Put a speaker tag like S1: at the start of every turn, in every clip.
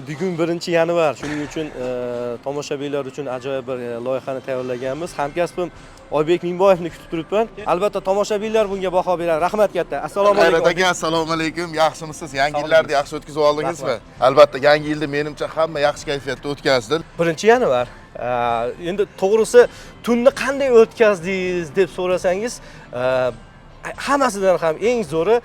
S1: Bugun 1-yanvar, shuning uchun tomoshabinlar uchun ajoyib bir loyihani tayyorlaganmiz. Hamkasbim Oybek Mingboyevni kutib turibman. Albatta tomoshabinlar bunga baho beradi. Rahmat katta. Assalomu alaykum.
S2: Hayrat aka, assalomu alaykum. Yaxshimisiz? Yangi yillarni yaxshi o'tkazib oldingizmi? Albatta, yangi yilni menimcha hamma yaxshi kayfiyatda o'tkazdi.
S1: 1-yanvar. Endi to'g'risi tunni qanday o'tkazdingiz deb so'rasangiz, hammasidan ham eng zo'ri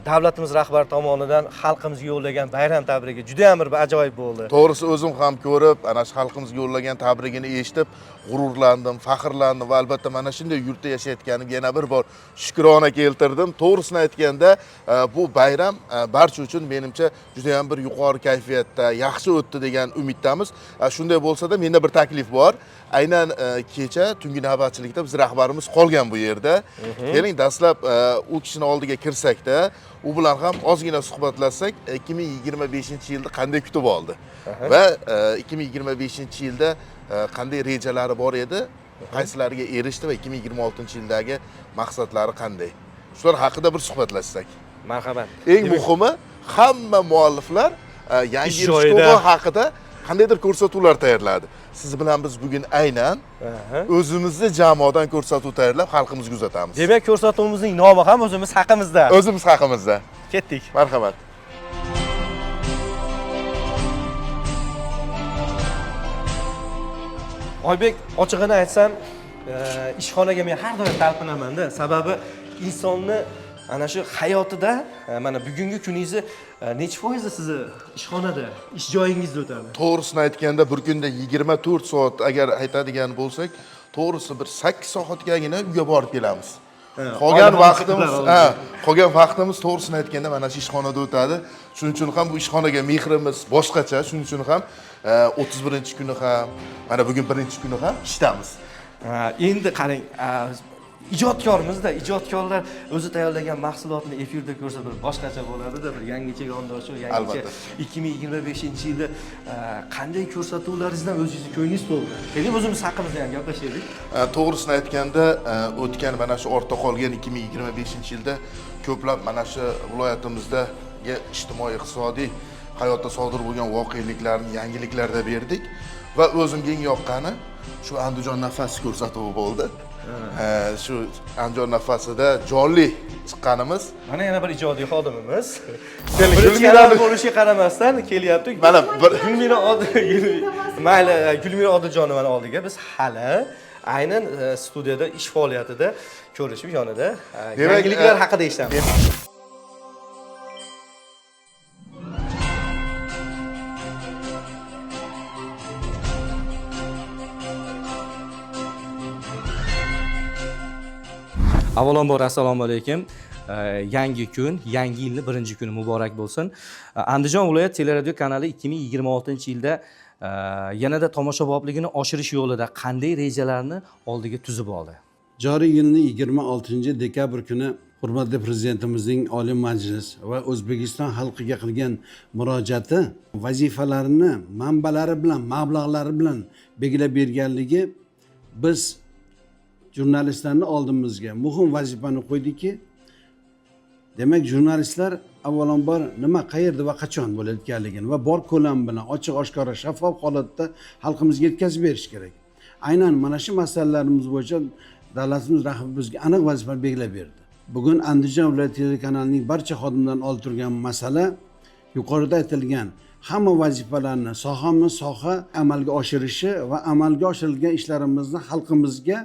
S1: davlatimiz rahbari tomonidan xalqimizga yo'llagan bayram tabrigi juda ham bir ajoyib bo'ldi.
S2: To'g'risi o'zim ham ko'rib, ana shu xalqimizga yo'llagan tabrigini eshitib, g'ururlandim, faxrlandim va albatta mana shunday yurtda yashayotganimga yana bir bor shukrona keltirdim. To'g'risini aytganda, bu bayram barcha uchun menimcha juda ham bir yuqori kayfiyatda, yaxshi o'tdi degan umiddamiz. Shunday bo'lsa-da, menda bir taklif bor. Aynan kecha tungi navbatchilikda biz rahbarimiz qolgan bu yerda. Keling, dastlab u kishini oldiga kirsakda, u bilan ham ozgina suhbatlashsak, 2025-yilni qanday kutib oldi va 2025-yilda qanday rejalari bor edi, qaysilariga erishdi va 2026-yildagi maqsadlari qanday? Shular haqida bir suhbatlashsak.
S1: Marhamat.
S2: Eng muhimi, hamma mualliflar yangi yil shukuhi haqida qandaydir ko'rsatuvlar tayyorladi. Siz bilan biz bugun aynan o'zimizni jamoadan ko'rsatuv tayyorlab xalqimizga uzatamiz.
S1: Demak, ko'rsatuvimizning nomi ham o'zimiz haqimizda.
S2: O'zimiz haqimizda.
S1: Ketdik.
S2: Marhamat.
S1: Oybek, ochig'ini aytsam, ishxonaga men har doim talpinaman-da. Sababi insonni ana shu hayotida, mana bugungi kuningizni necha foizi sizni ishxonada, ish joyingizda o'tadi?
S2: To'g'risini aytganda, bir kunda 24 soat agar aytadigan bo'lsak, to'g'risi bir 8 soatgagina uyga borib kelamiz. Qolgan vaqtimiz, qolgan vaqtimiz to'g'risini aytganda mana shu ishxonada o'tadi. Shuning uchun ham bu ishxonaga mehrimiz boshqacha. Shuning uchun ham 31-kuni ham, mana bugun 1-kuni ham ishdamiz.
S1: Endi qarang, ijodkormizda, ijodkorlar o'zi tayyorlagan mahsulotni efirda ko'rsa bir boshqacha bo'ladida, bir yangicha yondashuv, yangicha 2025-yilda qanday ko'rsatuvlaringizdan o'zingizni ko'nglingiz to'ldi? Keling, o'zimiz haqimizda ham gaplashaylik.
S2: To'g'risini aytganda, o'tgan mana shu ortda qolgan 2025-yilda ko'plab mana shu viloyatimizdagi ijtimoiy iqtisodiy hayotda sodir bo'lgan voqeliklarni, yangiliklarda berdik va o'zimga eng yoqqani shu Andijon nafasi ko'rsatuvi bo'ldi. Shu Andijon nafasida jonli chiqqanimiz.
S1: Mana yana bir ijodiy xodimimiz. Birinchi bo'lishiga qaramasdan kelyapti.
S2: Mana bir
S1: Gulmira mayli, Gulmira Odiljonovani oldiga biz hali aynan studiyada ish faoliyatida ko'rishib yonida yangiliklar haqida eshitamiz. Avvalambor assalomu alaykum. Yangi kun, yangi yilni birinchi kuni muborak bo'lsin. Andijon viloyat teleradio kanali 2026-yilda yanada tomoshabopligini oshirish yo'lida qanday rejalarni oldiga tuzib oldi?
S3: Joriy yilning 26-dekabr kuni hurmatli prezidentimizning Oliy Majlis va O'zbekiston xalqiga qilgan murojaati vazifalarini manbalari bilan, mablag'lari bilan belgilab berganligi biz jurnalistlarni oldimizga muhim vazifani qo'ydiki, demak jurnalistlar avvalambor nima, qayerda va qachon bo'layotganligini va bor ko'lam bilan ochiq oshkora shaffof holatda xalqimizga yetkazib berish kerak. Aynan mana shu masalalarimiz bo'yicha davlatimiz rahbari bizga aniq vazifa belgilab berdi. Bugun Andijon viloyat telekanalining barcha xodimlarining oldida turgan masala yuqorida aytilgan hamma vazifalarni sohama-soha amalga oshirishi va amalga oshirilgan ishlarimizni xalqimizga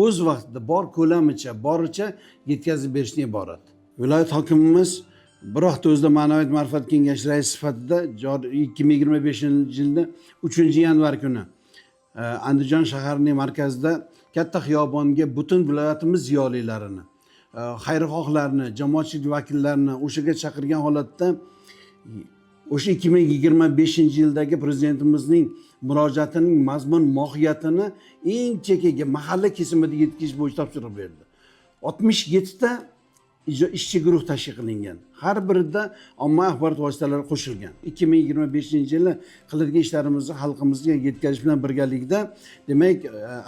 S3: o'z vaqtida bor ko'lamicha, boricha yetkazib berishdan iborat. Viloyat hokimimiz Bir vaqtda o'zida Ma'naviyat ma'rifat kengashi raisi sifatida 2025 yilda 3 yanvar kuni Andijon shahrining markazida katta xiyobonga butun viloyatimiz ziyolilarini, xayrixohlarni, jamoatchilik vakillarini o'shaga chaqirgan holatda o'sha 2025 yildagi prezidentimizning murojaatining mazmun mohiyatini eng chekkaga, mahalla kesimida yetkazish bo'yicha topshiriq berdi. 67 ta ishchi guruh tashkil qilingan, har birida ommaviy axborot vositalari qo'shilgan. 2025 yili qiladigan ishlarimizni xalqimizga yetkazish bilan birgalikda, demak,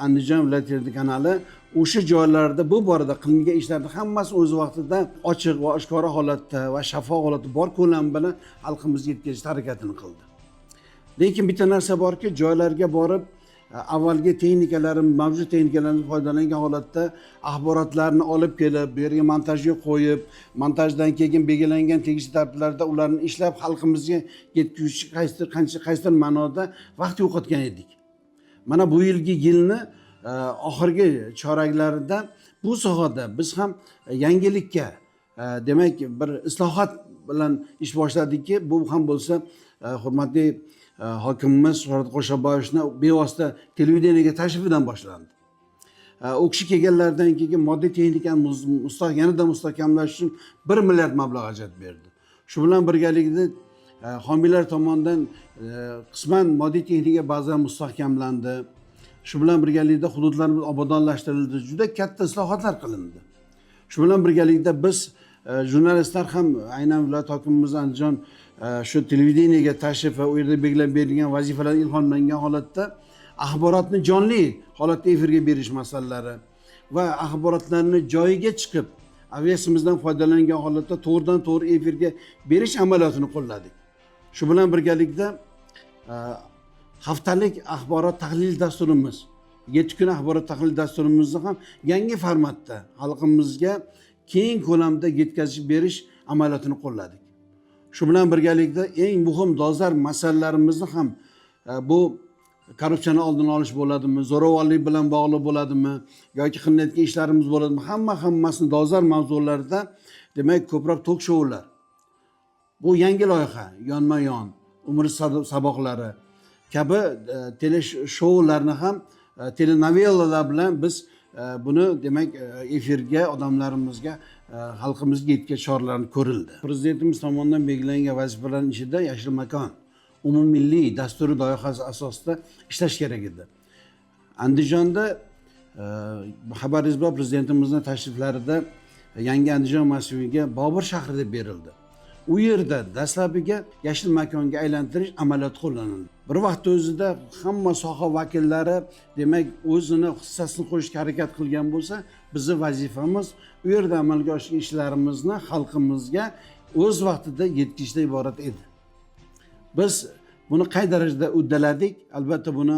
S3: Andijon viloyat telekanali o'sha joylarda bu borada qilingan ishlarni hammasi o'z vaqtida ochiq va oshkora holatda va shaffof holatda bor ko'lam bilan xalqimizga yetkazish harakatini qildi. Lekin bitta narsa borki, joylarga borib avvalgi texnikalar, mavjud texnikalardan foydalangan holatda axborotlarni olib kelib, bu yerga montajga qo'yib, montajdan keyin belgilangan tegishli tartiblarda ularni ishlab xalqimizga yetkazish qaysidir, qancha, qaysidir ma'noda vaqt yo'qotgan edik. Mana bu yilgi yilni oxirgi choraklarida bu sohada biz ham yangilikka, demak, bir islohot bilan ish boshladikki, bu ham bo'lsa hurmatli hokimimiz Shuhrat Qo'shaboyevni bevosita televideniyega tashrifidan boshlandi. U kishi kelganlaridan keyin moddiy texnikani yanada mustahkamlash uchun 1 milliard mablag' ajratib berdi. Shu bilan birgalikda homiylar tomonidan qisman moddiy texnika baza mustahkamlandi. Shu bilan birgalikda hududlarimiz obodonlashtirildi, juda katta islohotlar qilindi. Shu bilan birgalikda biz jurnalistlar ham aynan viloyat hokimimiz Andijon shu televideniyega tashrif va u yerda belgilab berilgan vazifalardan ilhomlangan holatda axborotni jonli holatda efirga berish masalalari va axborotlarni joyiga chiqib, aviatsimizdan foydalangan holatda to'g'ridan to'g'ri efirga berish amaliyotini qo'lladik. Shu bilan birgalikda haftalik axborot tahlil dasturimiz, 7 kun axborot tahlil dasturimizni ham yangi formatda xalqimizga keng ko'lamda yetkazib berish amaliyotini qo'lladik. Shu bilan birgalikda eng muhim dolzarb masalalarimizni ham, bu korrupsiyani oldini olish bo'ladimi, zo'ravonlik bilan bog'liq bo'ladimi yoki qilinayotgan ishlarimiz bo'ladimi, hammasini dolzarb mavzularda, demak, ko'proq tok shoular, bu yangi loyiha, yonma yon umr saboqlari kabi teleshoularni ham telenovelalar bilan biz buni, demak, efirga odamlarimizga, xalqimizga yetkazish choralari ko'rildi. Prezidentimiz tomonidan belgilangan vazifalarning ichida Yashil makon umummilliy dasturi loyihasi asosida ishlash kerak edi. Andijonda xabaringiz bor, prezidentimizni tashriflarida yangi Andijon massiviga Bobur shahri deb berildi. U yerda daslabiga yashil makonga aylantirish amaliyoti qo'llanildi. Bir vaqtda o'zida hamma soha vakillari, demak, o'zini hissasini qo'shishga harakat qilgan bo'lsa, bizni vazifamiz u yerda amalga oshirgan ishlarimizni xalqimizga o'z vaqtida yetkazishdan iborat edi. Biz buni qay darajada uddaladik, albatta, buni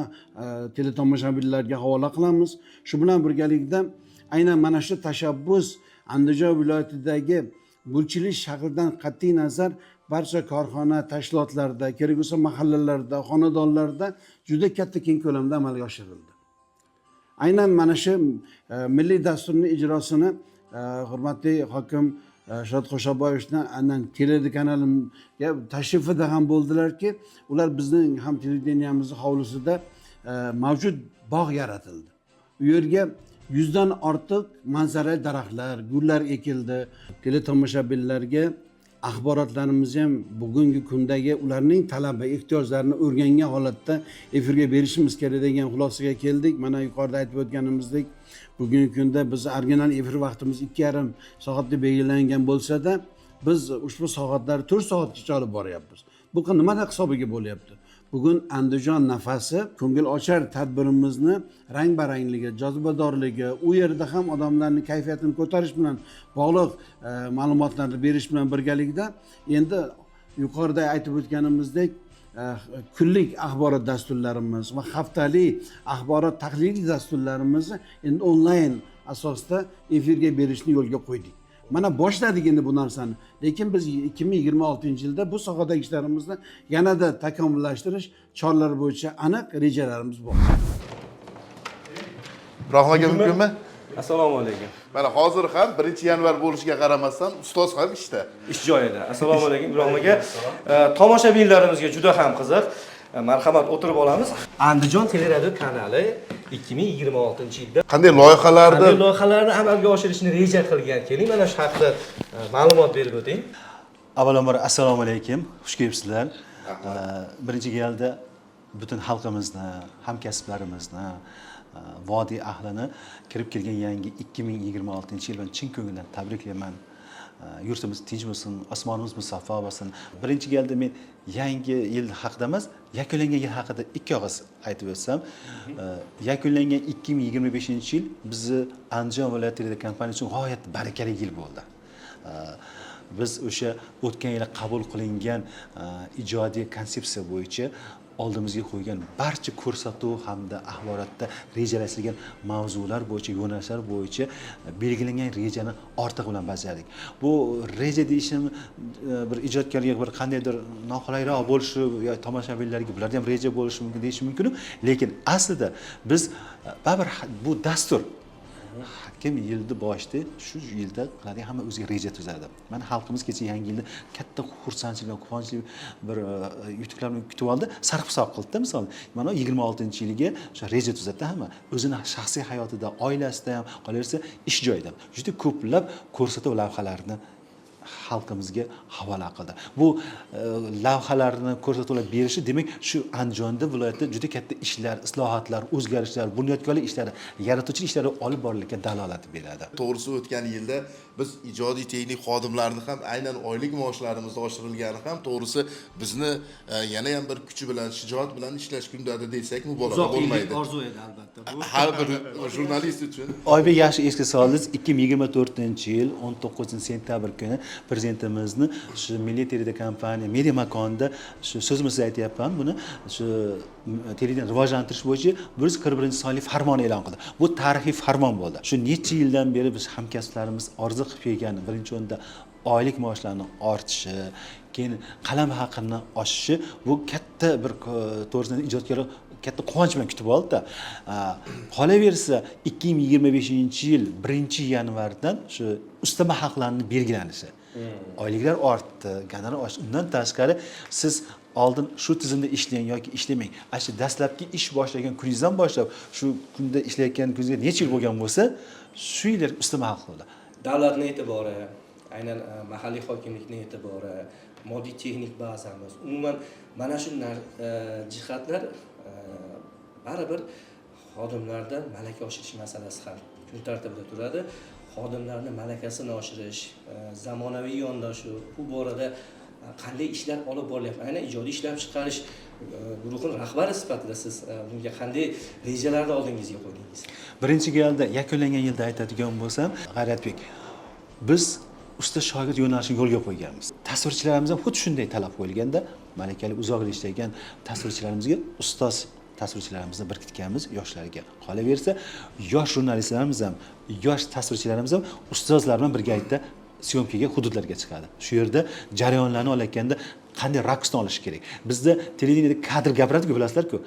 S3: teletomoshabinlarga havola qilamiz. Shu bilan birgalikda aynan mana shu tashabbus Andijon viloyatidagi mulkchilik shaklidan qat'iy nazar barcha korxona, tashkilotlarda, kerak bo'lsa mahallalarda, xonadonlarda juda katta, keng ko'lamda amalga oshirildi. Aynan mana shu milliy dasturni ijrosini hurmatli hokim Shuhrat Qo'shaboyevni aynan telekanalimga tashrifida ham bo'ldilarki, ular bizning ham televideniyamizni hovlisida mavjud bog' yaratildi. U yerga 100 dan ortiq manzarali daraxtlar, gullar ekildi. Teletomoshabinlarga axborotlarimizni ham bugungi kundagi ularning talabi, ehtiyojlarini o'rgangan holatda efirga berishimiz kerak degan xulosaga keldik. Mana yuqorida aytib o'tganimizdek, bugungi kunda biz original efir vaqtimiz 2,5 soat deb belgilangan bo'lsa-da, biz ushbu soatlarni 4 soatgacha olib boryapmiz. Bu nimada hisobiga bo'lyapti? Bugun Andijon nafasi ko'ngil ochar tadbirimizni rang barangligi, jozibadorligi, u yerda ham odamlarning kayfiyatini ko'tarish bilan bog'liq ma'lumotlarni berish bilan birgalikda, endi yuqorida aytib o'tganimizdek, kunlik axborot dasturlarimiz va haftalik axborot tahliliy dasturlarimizni endi onlayn asosda efirga berishni yo'lga qo'ydik. Mana boshladik endi bu narsani, lekin biz 2026 yilda bu sohadagi ishlarimizni yanada takomillashtirish choralari bo'yicha aniq rejalarimiz bor.
S2: Ibrohim aka, mumkinmi?
S1: Assalomu alaykum.
S2: Mana hozir ham 1-yanvar bo'lishiga qaramasdan ustoz ham ishda.
S1: Ish joyida. Assalomu alaykum, Ibrohim aka. Tomoshabinlarimizga juda ham qiziq. Marhamat, o'tirib olamiz. Andijon teleradio kanali 2026-yilda
S2: qanday loyihalarni,
S1: qanday loyihalarni amalga oshirishni reja qilgan? Keling, mana shu haqida ma'lumot berib o'ting.
S4: Avvalambor, assalomu alaykum, xush kelibsizlar. Birinchi galda butun xalqimizni, hamkasblarimizni, vodiy ahlini kirib kelgan yangi 2026-yil bilan chin ko'ngildan tabriklayman. Yurtimiz tinch bo'lsin, osmonimiz musaffo bo'lsin. Birinchi galda men yangi yil haqida emas, yakunlangan yil haqida ikki og'iz aytib o'tsam. Yakunlangan 2025-yil bizni Andijon viloyat teleradiokompaniyasi uchun g'oyat barakali yil bo'ldi. Biz o'sha o'tgan yili qabul qilingan ijodiy konsepsiya bo'yicha oldimizga qo'ygan barcha ko'rsatuv hamda axborotda rejalashtirilgan mavzular bo'yicha, yo'nalishlar bo'yicha belgilangan rejani ortig'i bilan bajardik. Bu reja deyishim bir ijodkorga bir qandaydir noqulayroq bo'lishi yo tomoshabinlarga bularda ham reja bo'lishi mumkin deyishi mumkin, lekin aslida biz baribir bu dastur. Kim yilni boshida shu yilda qiladigan, hamma o'ziga reja tuzadi. Mana xalqimiz kecha yangi yilni katta xursandchilik bilan, quvonchli bir yutuqlar bilan kutib oldi, sarf hisob qildida. Misol, mana 26-yilga o'sha reja tuzadida hamma o'zini shaxsiy hayotida, oilasida ham, qolaversa ish joyida ham juda ko'plab ko'rsatuv lavhalarni xalqimizga havola qildi. Bu lavhalarni, ko'rsatuvlar berishi, demak, shu Andijonda, viloyatda juda katta ishlar, islohotlar, o'zgarishlar, bunyodkorlik ishlari, yaratuvchilik ishlari olib borilayotgan dalolat beradi.
S2: To'g'risi, o'tgan yilda biz ijodiy texnik xodimlarni ham aynan oylik maoshlarimizni oshirilgani ham, to'g'risi, bizni yana ham bir kuchi bilan, shijoat bilan ishlash kundadi desak, mubolag'a
S1: Uzoq yillik
S2: bo'lmaydi.
S1: orzu edi, albatta, bu.
S2: Har bir jurnalist uchun.
S4: Oybek, yaxshi esga soldingiz. 2024-yil 19 sentyabr kuni prezidentimizni shu Milliy teleradiokompaniya media makonida, shu so'zma so'z aytyapman buni, shu televideniyani rivojlantirish bo'yicha 141-sonli farmon e'lon qildi. Bu tarixiy farmon bo'ldi. Shu necha yildan beri biz hamkasblarimiz orzu qilib kelgan birinchi o'rinda oylik maoshlarni ortishi, keyin qalam haqini oshishi, bu katta bir, to'g'risini, ijodkorlar katta quvonch bilan kutib oldida. Qolaversa, 2025-yil 1-yanvardan shu ustama haqlarni belgilanishi, oyliklar ortdi, gonorar oshdi. Undan tashqari, siz oldin shu tizimda ishlang yoki ishlamang, ana shu dastlabki ish boshlagan kuningizdan boshlab shu kunda ishlayotgan kuningizga necha yil bo'lgan bo'lsa, shu yillar ustama haq qildi.
S1: Davlatni e'tibori, aynan mahalliy hokimlikni e'tibori, moddiy texnik bazamiz, umuman mana shu jihatlar baribir xodimlarda malaka oshirish masalasi ham kun tartibida turadi. Xodimlarni malakasini oshirish, zamonaviy yondashuv, bu borada qanday ishlar olib borilyapti? Aynan ijodiy ishlab chiqarish guruhini rahbari sifatida siz bunga qanday rejalarni oldingizga qo'ydingiz?
S4: Birinchi galda yakunlangan yilda aytadigan bo'lsam, G'ayratbek, biz usta shogird yo'nalishini yo'lga qo'yganmiz. Tasvirchilarimiz ham xuddi shunday talab qo'yilganda, malakali, uzoq yil ishlagan tasvirchilarimizga ustoz tasvirchilarimizni biriktirganmiz yoshlarga. Qolaversa, yosh jurnalistlarimiz ham, yosh tasvirchilarimiz ham ustozlar bilan birgalikda съёмка ga, hududlarga chiqadi. Shu yerda jarayonlarni olayotganda qanday rakursni olish kerak. Bizda televideniyada kadr gapiradiku, bilasizlarku,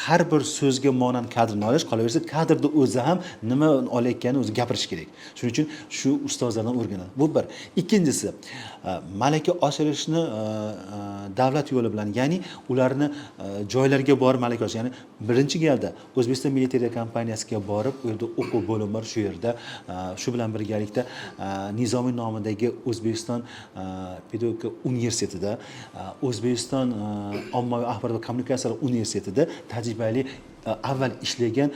S4: har bir so'zga monand kadrni olish, qolaversa, kadrni o'zi ham nima olayotganini o'zi gapirishi kerak. Shuning uchun shu ustozlardan o'rganadi. Bu bir. Ikkinchisi, malaka oshirishni davlat yo'li bilan, ya'ni ularni joylarga borib malaka oshirish, ya'ni birinchi galda O'zbekiston Milliy telekompaniyasiga borib, u yerda o'quv bo'limi bor, shu yerda shu bilan birgalikda Nizomiy nomidagi O'zbekiston pedagogika universitetida, O'zbekiston ommaviy axborot va kommunikatsiyalar universitetida tajribali, avval ishlagan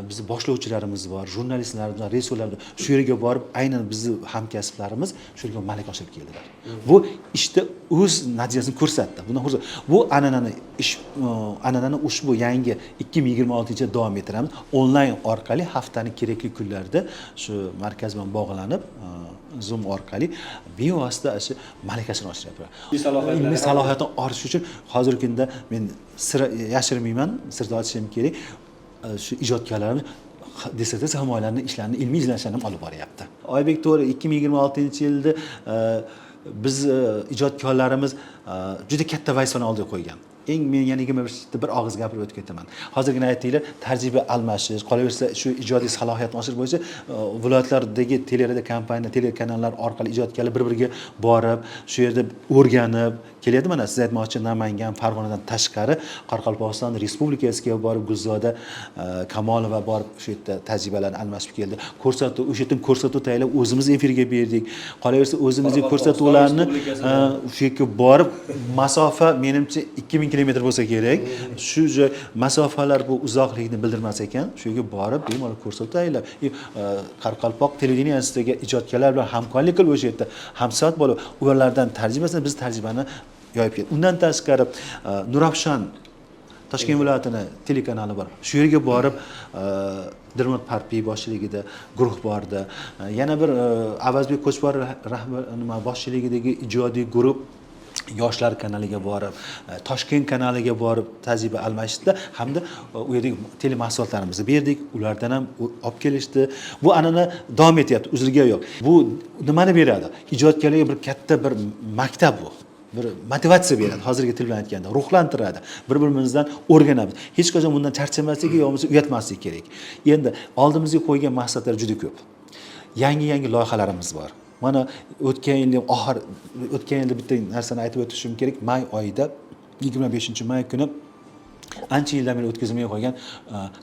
S4: bizni boshlovchilarimiz bor, jurnalistlarimiz bor, rejissyorlar bor. Shu yerga borib, aynan bizni hamkasblarimiz shu yerga malaka oshirib keldilar. Bu ishda o'z natijasini ko'rsatdi. Bundan xursand. Bu an'anani ish an'anani ushbu yangi 2026-yilda davom ettiramiz. Onlayn orqali haftani kerakli kunlarida shu markaz bilan bog'lanib, Zoom orqali bevosita shu malakasini oshiryapti.
S1: Ilmiy salohiyatlar.
S4: Ilmiy salohiyatini oshirish uchun hozirgi kunda men sir yashirmayman, sirni ochishim kerak. Shu ijodkorlarimiz dissertatsiya himoyalarini, ishlarini, ilmiy izlanishlarini ham olib boryapti. Oybek, to'g'ri, 2026-yilda biz ijodkorlarimiz juda katta vazifani oldiga qo'ygan. Eng men yana 21 bir og'iz gapirib o'tib ketaman. Hozirgina aytdinglar, tajriba almashish, qolaversa shu ijodiy salohiyatni oshirish bo'yicha viloyatlardagi teleradio kompaniya, telekanallar orqali ijodkorlar bir-biriga borib, shu yerda o'rganib kelyapti. Mana siz aytmoqchi, Namangan, Farg'onadan tashqari Qoraqalpog'iston Respublikasiga borib Gulzoda Kamolova borib shu yerda tajribalarni almashib keldi. Ko'rsatuv, o'sha yerdan ko'rsatuv tayyorlab o'zimiz efirga berdik. Qolaversa o'zimizning ko'rsatuvlarni o'sha yerga borib, masofa menimcha 2000 kilometr bo'lsa kerak. Shu joy masofalar bu uzoqlikni bildirmas ekan. Shu yerga borib bemalol ko'rsatuv tayyorlab, Qoraqalpoq televideniyasidagi ijodkorlar bilan hamkorlik qilib o'sha yerda hamsoat bo'lib, ulardan tajribasini biz tajribani yoyib ketdik. Undan tashqari Nurafshon Toshkent viloyatini telekanali bor. Shu yerga borib Dilmurod Parpiy boshchiligida guruh bordi. Yana bir Avazbek Ko'chbor rahbar nima boshchiligidagi ijodiy guruh Yoshlar kanaliga borib, Toshkent kanaliga borib tajriba almashdilar hamda u yerdagi telemahsulotlarimizni berdik, ulardan ham olib kelishdi. Bu an'ana davom etyapti, uzilgani yo'q. Bu nimani beradi? Ijodkorlarga bir katta bir maktab bu. Bir motivatsiya beradi, hozirgi til bilan aytganda, ruhlantiradi. Bir-birimizdan o'rganamiz. Hech qachon bundan charchamaslik yo bo'lmasa uyatmaslik kerak. Endi oldimizga qo'ygan maqsadlar juda ko'p. Yangi-yangi loyihalarimiz bor. Mana o'tgan yilning oxir, o'tgan yilda bitta narsani aytib o'tishim kerak. May oyida 25-may kuni ancha yildan beri o'tkazilmay qolgan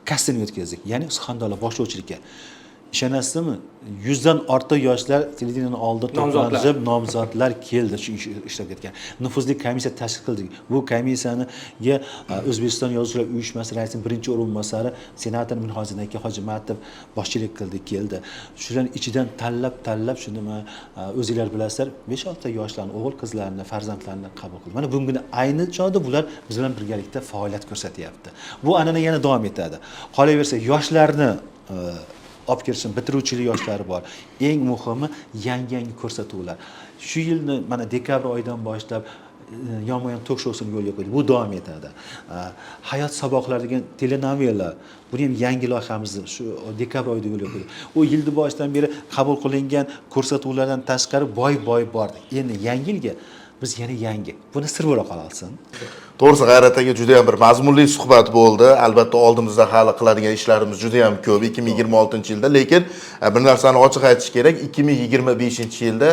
S4: kasting o'tkazdik. Ya'ni suxandonlar boshlovchilikka. Ishonasizmi? 100 dan ortiq yoshlar televideniyani oldida to'planib nomzodlar keldi shu ishtirok etgan. Nufuzli komissiya tashkil qildik. Bu komissiyaniga O'zbekiston Yozuvchilar uyushmasi raisining birinchi o'rinbosari senator Minhojiddin aka Hojimatov boshchilik qildi, keldi. Shularning ichidan tanlab-tanlab shu nima o'zinglar bilasizlar, 5-6 ta yoshlarni, o'g'il qizlarni, farzandlarni qabul qildi. Mana bugungi ayni chog'da bular biz bilan birgalikda faoliyat ko'rsatyapti. Bu an'ana yana davom etadi. Qolaversa yoshlarni olib kelishim, bitiruvchilik yoshlari bor. Eng muhimi yangi-yangi ko'rsatuvlar. Shu yilni mana dekabr oyidan boshlab yonma-yon tok shousini yo'lga qo'ydik. Bu davom etadi. Hayot saboqlari degan telenovela, buni ham yangi loyihamizni shu dekabr oyida yo'lga qo'ydik. U yilni boshidan beri qabul qilingan ko'rsatuvlardan tashqari boy-boy bordi. Endi yangi yilga biz yana yangi. Buni sir bo'la qolsin.
S2: To'g'risi G'ayrat aka juda ham bir mazmunli suhbat bo'ldi. Albatta oldimizda hali qiladigan ishlarimiz juda ham ko'p 2026-yilda, lekin bir narsani ochiq aytish kerak, 2025-yilda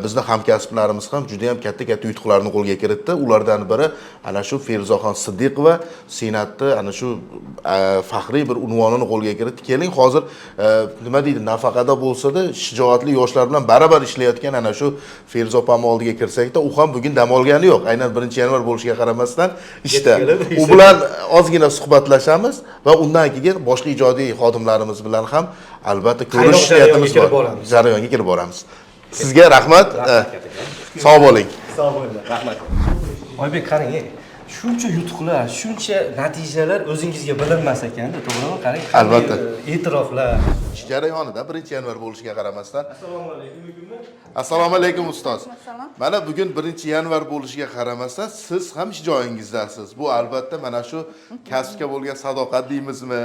S2: bizni hamkasblarimiz ham juda ham katta-katta yutuqlarni qo'lga kiritdi. Ulardan biri ana shu Feruzaxon Siddiqova Senatda ana shu faxriy bir unvonini qo'lga kiritdi. Keling, hozir nima deydi, nafaqada bo'lsa-da shijoatli yoshlar bilan baravar ishlayotgan ana shu Feruza opam oldiga kirsakda, u ham bugun dam olgani yo'q. Aynan 1-yanvar bo'lishiga qaramasdan ishda. U bilan ozgina suhbatlashamiz va undan keyin boshqa ijodiy xodimlarimiz bilan ham albatta ko'rishish niyatimiz bor. Jarayonga kirib boramiz. Sizga rahmat. Sog' bo'ling.
S4: Sog' bo'linglar.
S1: Rahmat. Oybek, qarang, shuncha yutuqlar, shuncha natijalar o'zingizga bilinmas ekanda, to'g'rimi? Qarang,
S2: albatta.
S1: E'tiroflar.
S2: Ish jarayonida 1-yanvar bo'lishiga qaramasdan.
S1: Assalomu alaykum.
S2: Assalomu alaykum ustoz. Mana bugun 1-yanvar bo'lishiga qaramasdan siz ham ish joyingizdasiz. Bu albatta mana shu kasbga bo'lgan sadoqat deymizmi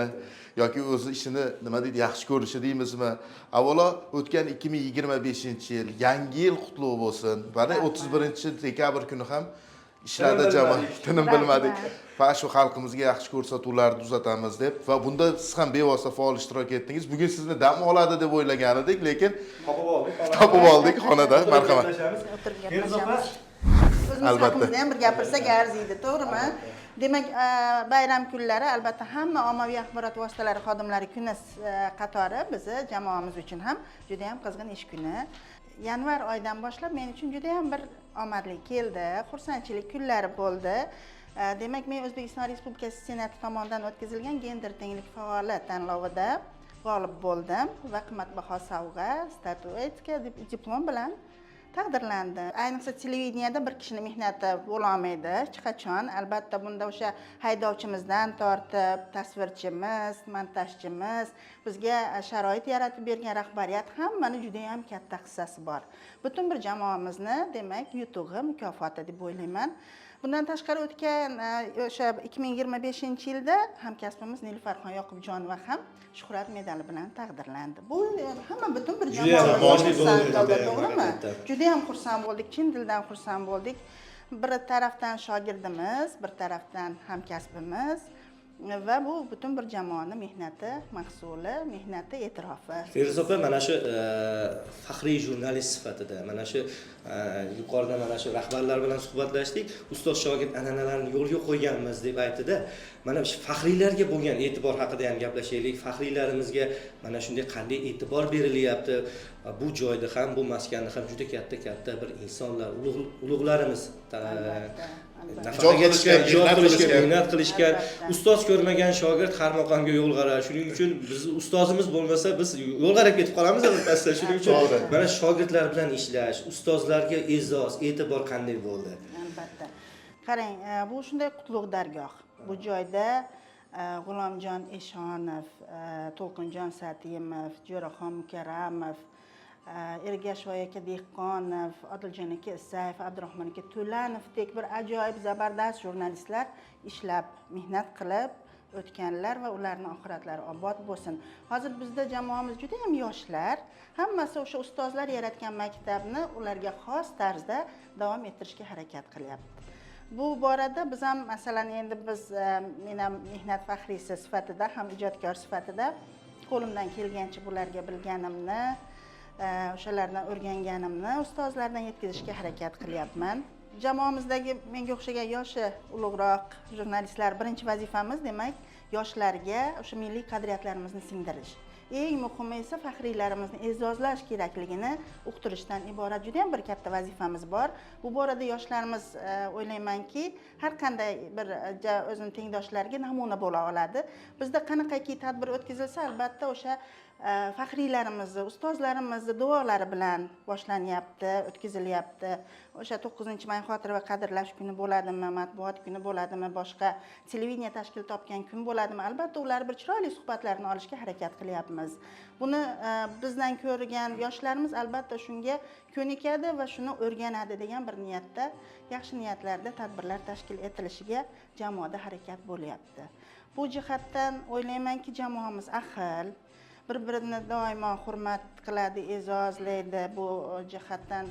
S2: yoki o'zi ishini nima deydi, yaxshi ko'rishi deymizmi? Avvalo o'tgan 2025-yil yangi yil qutlug' bo'lsin. Mana 31-dekabr kuni ham ishlarda jamoa tinim bilmadik. Va shu xalqimizga yaxshi ko'rsatuvlarni uzatamiz deb va bunda siz ham bevosita faol ishtirok etdingiz. Bugun sizni dam oladi deb o'ylagan edik, lekin topib oldik xonada. Marhamat.
S5: O'tirib gaplashamiz. O'zimiz
S2: Albatta.
S5: haqimizda ham bir gapirsak arziydi, to'g'rimi? Demak, bayram kunlari albatta hamma ommaviy axborot vositalari xodimlari kuni qatori bizni jamoamiz uchun ham juda ham qizg'in ish kuni. Yanvar oyidan boshlab men uchun juda ham bir omadli keldi, xursandchilik kunlari bo'ldi. Demak, men O'zbekiston Respublikasi Senati tomonidan o'tkazilgan gender tenglik faoli tanlovida g'olib bo'ldim va qimmatbaho sovg'a, statuetka, diplom bilan taqdirlandi. Ayniqsa televideniyada bir kishini mehnati bo'lolmaydi hech qachon. Albatta bunda o'sha haydovchimizdan tortib, tasvirchimiz, montajchimiz, bizga sharoit yaratib bergan rahbariyat hammani juda ham katta hissasi bor. Butun bir jamoamizni, demak, yutug'i, mukofoti deb o'ylayman. Bundan tashqari o'tgan o'sha 2025-yilda hamkasbimiz Nilufarxon Yoqubjonova ham shuhrat medali bilan taqdirlandi. Bu hamma butun bir jamoamiz xursand bo'ldi, to'g'rimi? Juda ham xursand bo'ldik, chin dildan xursand bo'ldik. Bir tarafdan shogirdimiz, bir tarafdan hamkasbimiz va bu butun bir jamoani mehnati mahsuli, mehnati e'tirofi.
S1: Feruza opa, mana shu faxriy jurnalist sifatida mana shu yuqorida mana shu rahbarlar bilan suhbatlashdik, ustoz shogird an'analarini yo'lga qo'yganmiz deb aytdida. Mana shu faxriylarga bo'lgan e'tibor haqida ham gaplashaylik. Faxriylarimizga mana shunday qanday e'tibor berilyapti? Bu joyda ham, bu maskanda ham juda katta katta bir insonlar, ulug'larimiz nafaqaga chiqqan, ijod qilishgan, mehnat qilishgan. Ustoz ko'rmagan shogird har maqomga yo'lg'arar. Shuning uchun biz ustozimiz bo'lmasa biz yo'lg'arab ketib qolamiz albatta. Shuning uchun mana shogirdlar bilan ishlash, ustozlarga e'zoz, e'tibor qanday bo'ldi?
S5: Albatta. Qarang, bu shunday qutlug' dargoh. Bu joyda G'ulomjon Eshonov, To'lqinjon Satimov, Jo'raxon Mukarramov, Ergashvoy aka Dehqonov, Odiljon aka Isayev, Abdurahmon aka To'lanovdek bir ajoyib zabardast jurnalistlar ishlab, mehnat qilib o'tganlar va ularning oxiratlari obod bo'lsin. Hozir bizda jamoamiz juda ham yoshlar, hammasi o'sha ustozlar yaratgan maktabni ularga xos tarzda davom ettirishga harakat qilyapti. Bu borada biz ham, masalan, endi biz men ham mehnat faxriysi sifatida, ham ijodkor sifatida qo'limdan kelgancha bularga bilganimni, o'shalardan o'rganganimni ustozlardan yetkazishga harakat qilyapman. Jamoamizdagi menga o'xshagan yoshi ulug'roq jurnalistlar, birinchi vazifamiz demak yoshlarga o'sha milliy qadriyatlarimizni singdirish. Eng muhimi esa faxriylarimizni e'zozlash kerakligini uqtirishdan iborat juda ham bir katta vazifamiz bor. Bu borada yoshlarimiz o'ylaymanki, har qanday bir o'zini tengdoshlariga namuna bo'la oladi. Bizda qanaqaki tadbir o'tkazilsa, albatta o'sha faxriylarimizni, ustozlarimizni duolari bilan boshlanyapti, o'tkazilyapti. O'sha 9-may xotira va qadrlash kuni bo'ladimi, matbuot kuni bo'ladimi, boshqa televideniye tashkil topgan kun bo'ladimi, albatta ular bir chiroyli suhbatlarni olishga harakat qilyapmiz. Buni bizdan ko'rgan yoshlarimiz albatta shunga ko'nikadi va shuni o'rganadi degan bir niyatda, yaxshi niyatlarda tadbirlar tashkil etilishiga jamoada harakat bo'lyapti. Bu jihatdan o'ylaymanki, jamoamiz ahil, bir-birini doimo hurmat qiladi, e'zozlaydi. Bu jihatdan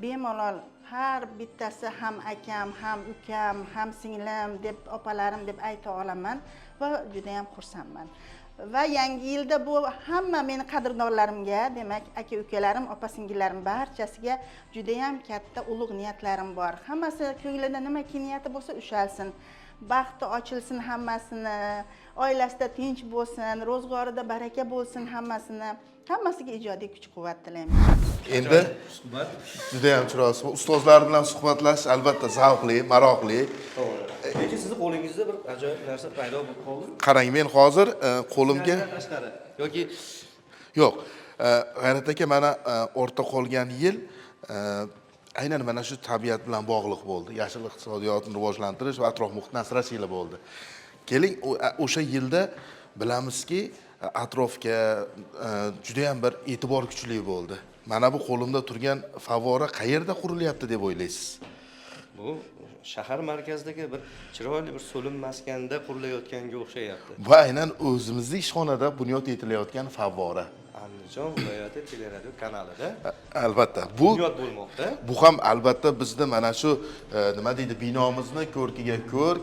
S5: bemalol har bittasi ham akam, ham ukam, ham singlim deb, opalarim deb ayta olaman va juda ham xursandman. Va yangi yilda bu hamma meni qadrdonlarimga, demak aka ukalarim, opa singillarim barchasiga juda ham katta ulug' niyatlarim bor. Hammasi ko'nglida nimaki niyati bo'lsa ushalsin. Baxti ochilsin hammasini, oilasida tinch bo'lsin, ro'zg'orida baraka bo'lsin hammasini. Hammasiga ijodiy kuch-quvvat tilayman.
S2: Endi
S1: suhbat
S2: juda ham chiroyli suhbat. Ustozlar bilan suhbatlashish albatta zavqli, maroqli.
S1: To'g'ri. Lekin sizni qo'lingizda bir ajoyib narsa paydo bo'lib qoldi.
S2: Qarang, men hozir qo'limga
S1: tashqari yoki
S2: yo'q. G'ayrat aka, mana o'rta qolgan yil aynan mana shu tabiat bilan bog'liq bo'ldi. Yashil iqtisodiyotni rivojlantirish va atrof muhitni asrash yili bo'ldi. Keling, o'sha yilda bilamizki, atrofga juda ham bir e'tibor kuchli bo'ldi. Mana bu qo'limda turgan favvora qayerda qurilyapti deb o'ylaysiz?
S1: Bu shahar markazidagi bir chiroyli bir so'lim maskanda qurilayotganga o'xshayapti.
S2: Bu aynan o'zimizning ishxonada bunyod etilayotgan favvora.
S1: Andijon viloyati teleradio kanalida
S2: Albatta, bu
S1: bunyod bo'lmoqda.
S2: Bu ham albatta bizni mana shu nima deydi, binomizni ko'rkiga ko'rk,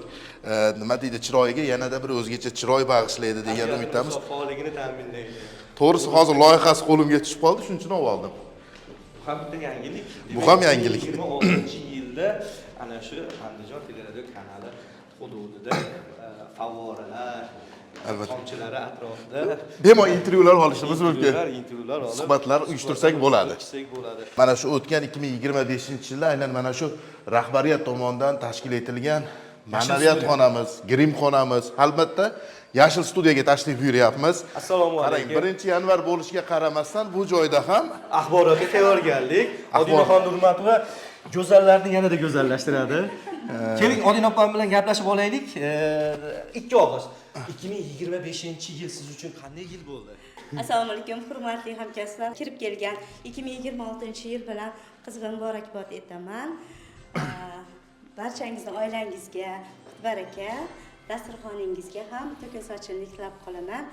S2: nima deydi, chiroyiga yanada bir o'zgacha chiroy bag'ishlaydi degan umiddamiz.
S1: Faolligini ta'minlaydi.
S2: To'g'risi hozir loyihasi qo'limga tushib qoldi, shuning uchun olib oldim.
S1: Bu ham bitta yangilik.
S2: Bu ham yangilik.
S1: 2026-yilda ana shu Andijon teleradio kanali hududida favvoralar, tomchilari atrofida
S2: bemalol intervyular olishimiz mumkin.
S1: Intervyular olib,
S2: suhbatlar uyushtirsak bo'ladi.
S1: Bo'ladi.
S2: Mana shu o'tgan 2025-yilda aynan mana shu rahbariyat tomonidan tashkil etilgan ma'naviyat xonamiz, grim xonamiz, albatta yashil studiyaga tashrif buyuryapmiz.
S1: Assalomu
S2: Qarang,
S1: alaykum.
S2: 1-yanvar bo'lishiga qaramasdan bu joyda ham
S1: axborotga tayyorgarlik. Odinaxon Nurmatova go'zallarni yanada go'zallashtiradi. Keling, Odina opam bilan gaplashib olaylik. Ikki og'iz. 2025-yil siz uchun qanday yil bo'ldi?
S6: Assalomu alaykum, hurmatli hamkasblar. Kirib kelgan 2026-yil bilan qizg'in muborakbod etaman. Barchangizni oilangizga qut-baraka, dasturxoningizga ham to'kin sochinlik tilab qolaman.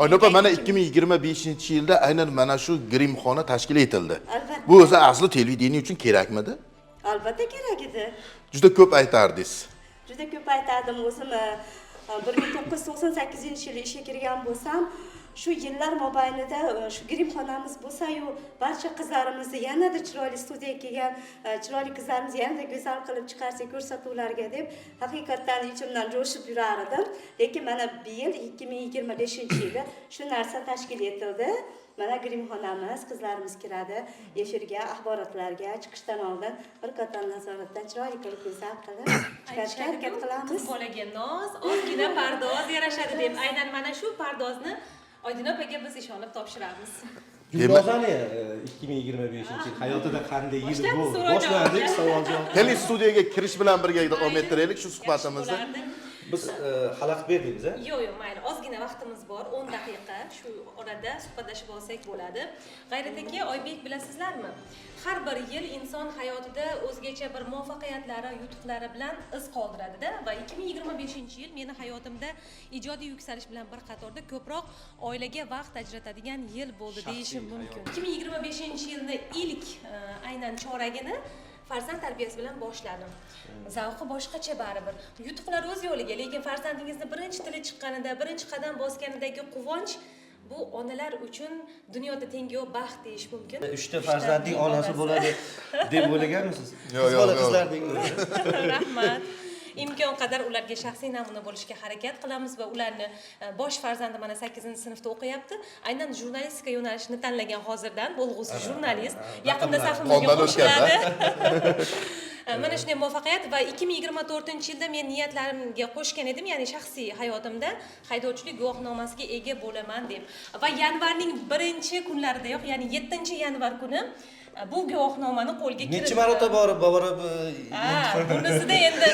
S2: Oyna opa, mana 2025-yilda aynan mana shu grimxona tashkil etildi.
S6: Albatta.
S2: Bu o'zi asli televideniye uchun kerakmidi?
S6: Albatta kerak edi.
S2: Juda ko'p aytardingiz.
S6: Juda ko'p aytardim. O'zim 1998-yili ishga kirgan bo'lsam, shu yillar mobaynida shu grimxonamiz bo'lsa-yu, barcha qizlarimizni yanada chiroyli studiyaga kelgan chiroyli qizlarimizni yanada go'zal qilib chiqarsak ko'rsatuvlarga deb haqiqatdan ichimdan jo'shib yurar edim. Lekin mana bu yil 2025-yili shu narsa tashkil etildi. Mana grimxonamiz, qizlarimiz kiradi efirga, axborotlarga chiqishdan oldin bir qator nazoratdan chiroyli qilib, go'zal qilib chiqarishga harakat qilamiz.
S7: Qiz bolaga noz, ozgina pardoz yarashadi deb, aynan mana shu pardozni Oydin opaga biz ishonib topshiramiz.
S1: Gulnozani 2025-yil hayotida qanday yil bo'ldi? Boshlandik savol javob.
S2: Keling, studiyaga kirish bilan birga davom ettiraylik shu suhbatimizni.
S1: Biz xalaqit berdingiz, a?
S7: Yo'q, yo'q, mayli, ozgina vaqtimiz bor, 10 daqiqa. Shu orada suhbatlashib olsak bo'ladi. G'ayrat aka, Oybek, bilasizlarmi? Har bir yil inson hayotida o'zgacha bir muvaffaqiyatlari, yutuqlari bilan iz qoldiradida va 2025-yil meni hayotimda ijodiy yuksalish bilan bir qatorda ko'proq oilaga vaqt ajratadigan yil bo'ldi deyishim mumkin. 2025-yilni ilk aynan choragini farzand tarbiyasi bilan boshladim. Zavqi boshqacha baribir. Yutuqlar o'z yo'liga, lekin farzandingizni birinchi tili chiqqanida, birinchi qadam bosganidagi quvonch bu onalar uchun dunyoda tengi yo'q baxt deyish mumkin.
S1: 3 ta farzandning onasi bo'ladi deb o'ylaganmisiz?
S2: Yo'q, yo'q,
S1: qizlar deng.
S7: Rahmat. Imkon qadar ularga shaxsiy namuna bo'lishga harakat qilamiz va ularni bosh farzandi mana 8-sinfda o'qiyapti. Aynan jurnalistika yo'nalishini tanlagan hozirdan bo'lg'usi jurnalist. Yaqinda safimizga qo'shiladi. Mana shunday muvaffaqiyat va 2024-yilda men niyatlarimga qo'shgan edim, ya'ni shaxsiy hayotimda haydovchilik guvohnomasiga ega bo'laman deb. Va yanvarning birinchi kunlaridayoq, ya'ni 7-yanvar kuni bu guvohnomani qo'lga kiritdim.
S1: Necha marotaba borib
S7: bunisida endi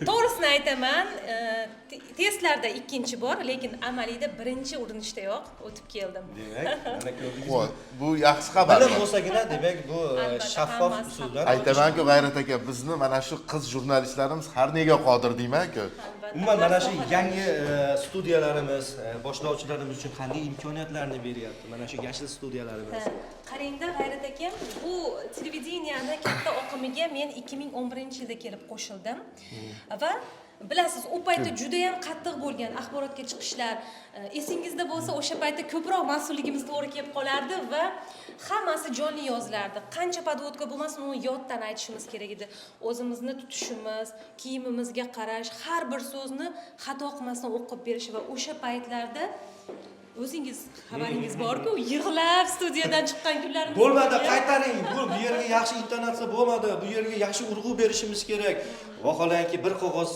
S7: to'g'risini aytaman, testlarda 2-chi bor, lekin amaliyda birinchi urinishdayoq o'tib keldim.
S1: Demak, mana ko'rdingizmi?
S2: Bu yaxshi xabar.
S1: Bilim bo'lsagina, demak, bu shaffof usuldan.
S2: Aytaman-ku, G'ayrat aka, bizni mana shu qiz jurnalistlarimiz har nega qodir deyman-ku.
S1: Umuman mana shu yangi studiyalarimiz boshlovchilarimiz uchun qanday imkoniyatlarni beryapti? Mana shu yashil studiyalarimiz.
S7: Qarangda, G'ayrat aka, bu televideniyani katta oqimiga men 2011-yilda kelib qo'shildim. Va bilasiz, u paytda juda ham qattiq bo'lgan axborotga chiqishlar, esingizda bo'lsa, o'sha paytda ko'proq mas'ulligimiz to'g'ri kelib qolardi va hammasi jonli yozilardi. Qancha podvodka bo'lmasin, uni yoddan aytishimiz kerak edi. O'zimizni tutishimiz, kiyimimizga qarash, har bir so'zni xato qilmasdan o'qib berish va o'sha paytlarda o'zingiz xabaringiz bor-ku, yig'lab studiyadan chiqqan kunlarimiz
S1: bo'lmadi, qaytaring. Bu yerga yaxshi intonatsiya bo'lmadi, bu yerga yaxshi urg'u berishimiz kerak. Vaholanki bir qog'oz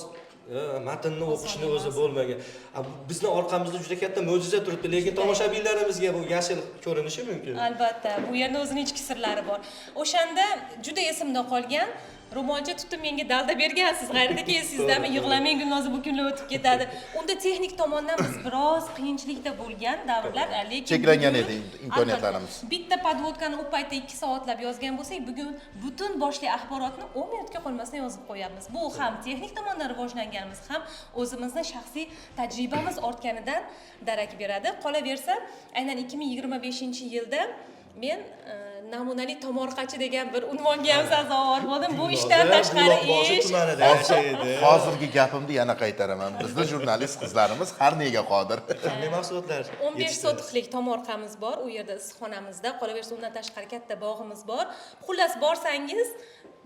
S1: matnni o'qishni o'zi bo'lmagan. Bizni orqamizda juda katta mo'jiza turibdi, lekin tomoshabinlarimizga bu yashil ko'rinishi mumkin.
S7: Albatta, bu yerda o'zining ichki sirlari bor. O'shanda juda esimda qolgan, ro'molcha tutib menga dalda bergansiz, G'ayrat aka, esingizdami? Yig'lamang Gulnoza, bu kunlar o'tib ketadi. Unda texnik tomondan biz biroz qiyinchilikda bo'lgan davrlar, lekin
S2: cheklangan edi imkoniyatlarimiz.
S7: Bitta podvodkani u paytda 2 soatlab yozgan bo'lsak, bugun butun boshli axborotni 10 minutga qolmasdan yozib qo'yamiz. Bu ham texnik tomondan rivojlanganimiz, ham o'zimizni shaxsiy tajribamiz ortganidan darak beradi. Qolaversa, aynan 2025-yilda men namunali tomorqachi degan bir unvonga ham sazovor bo'ldim. Bu ishdan tashqari ish.
S2: Hozirgi gapimni yana qaytaraman. Bizni jurnalist qizlarimiz har nega qodir.
S1: Qanday mahsulotlar?
S7: 15 sotixlik tomorqamiz bor, u yerda issiqxonamizda, qolaversa undan tashqari katta bog'imiz bor. Xullas, borsangiz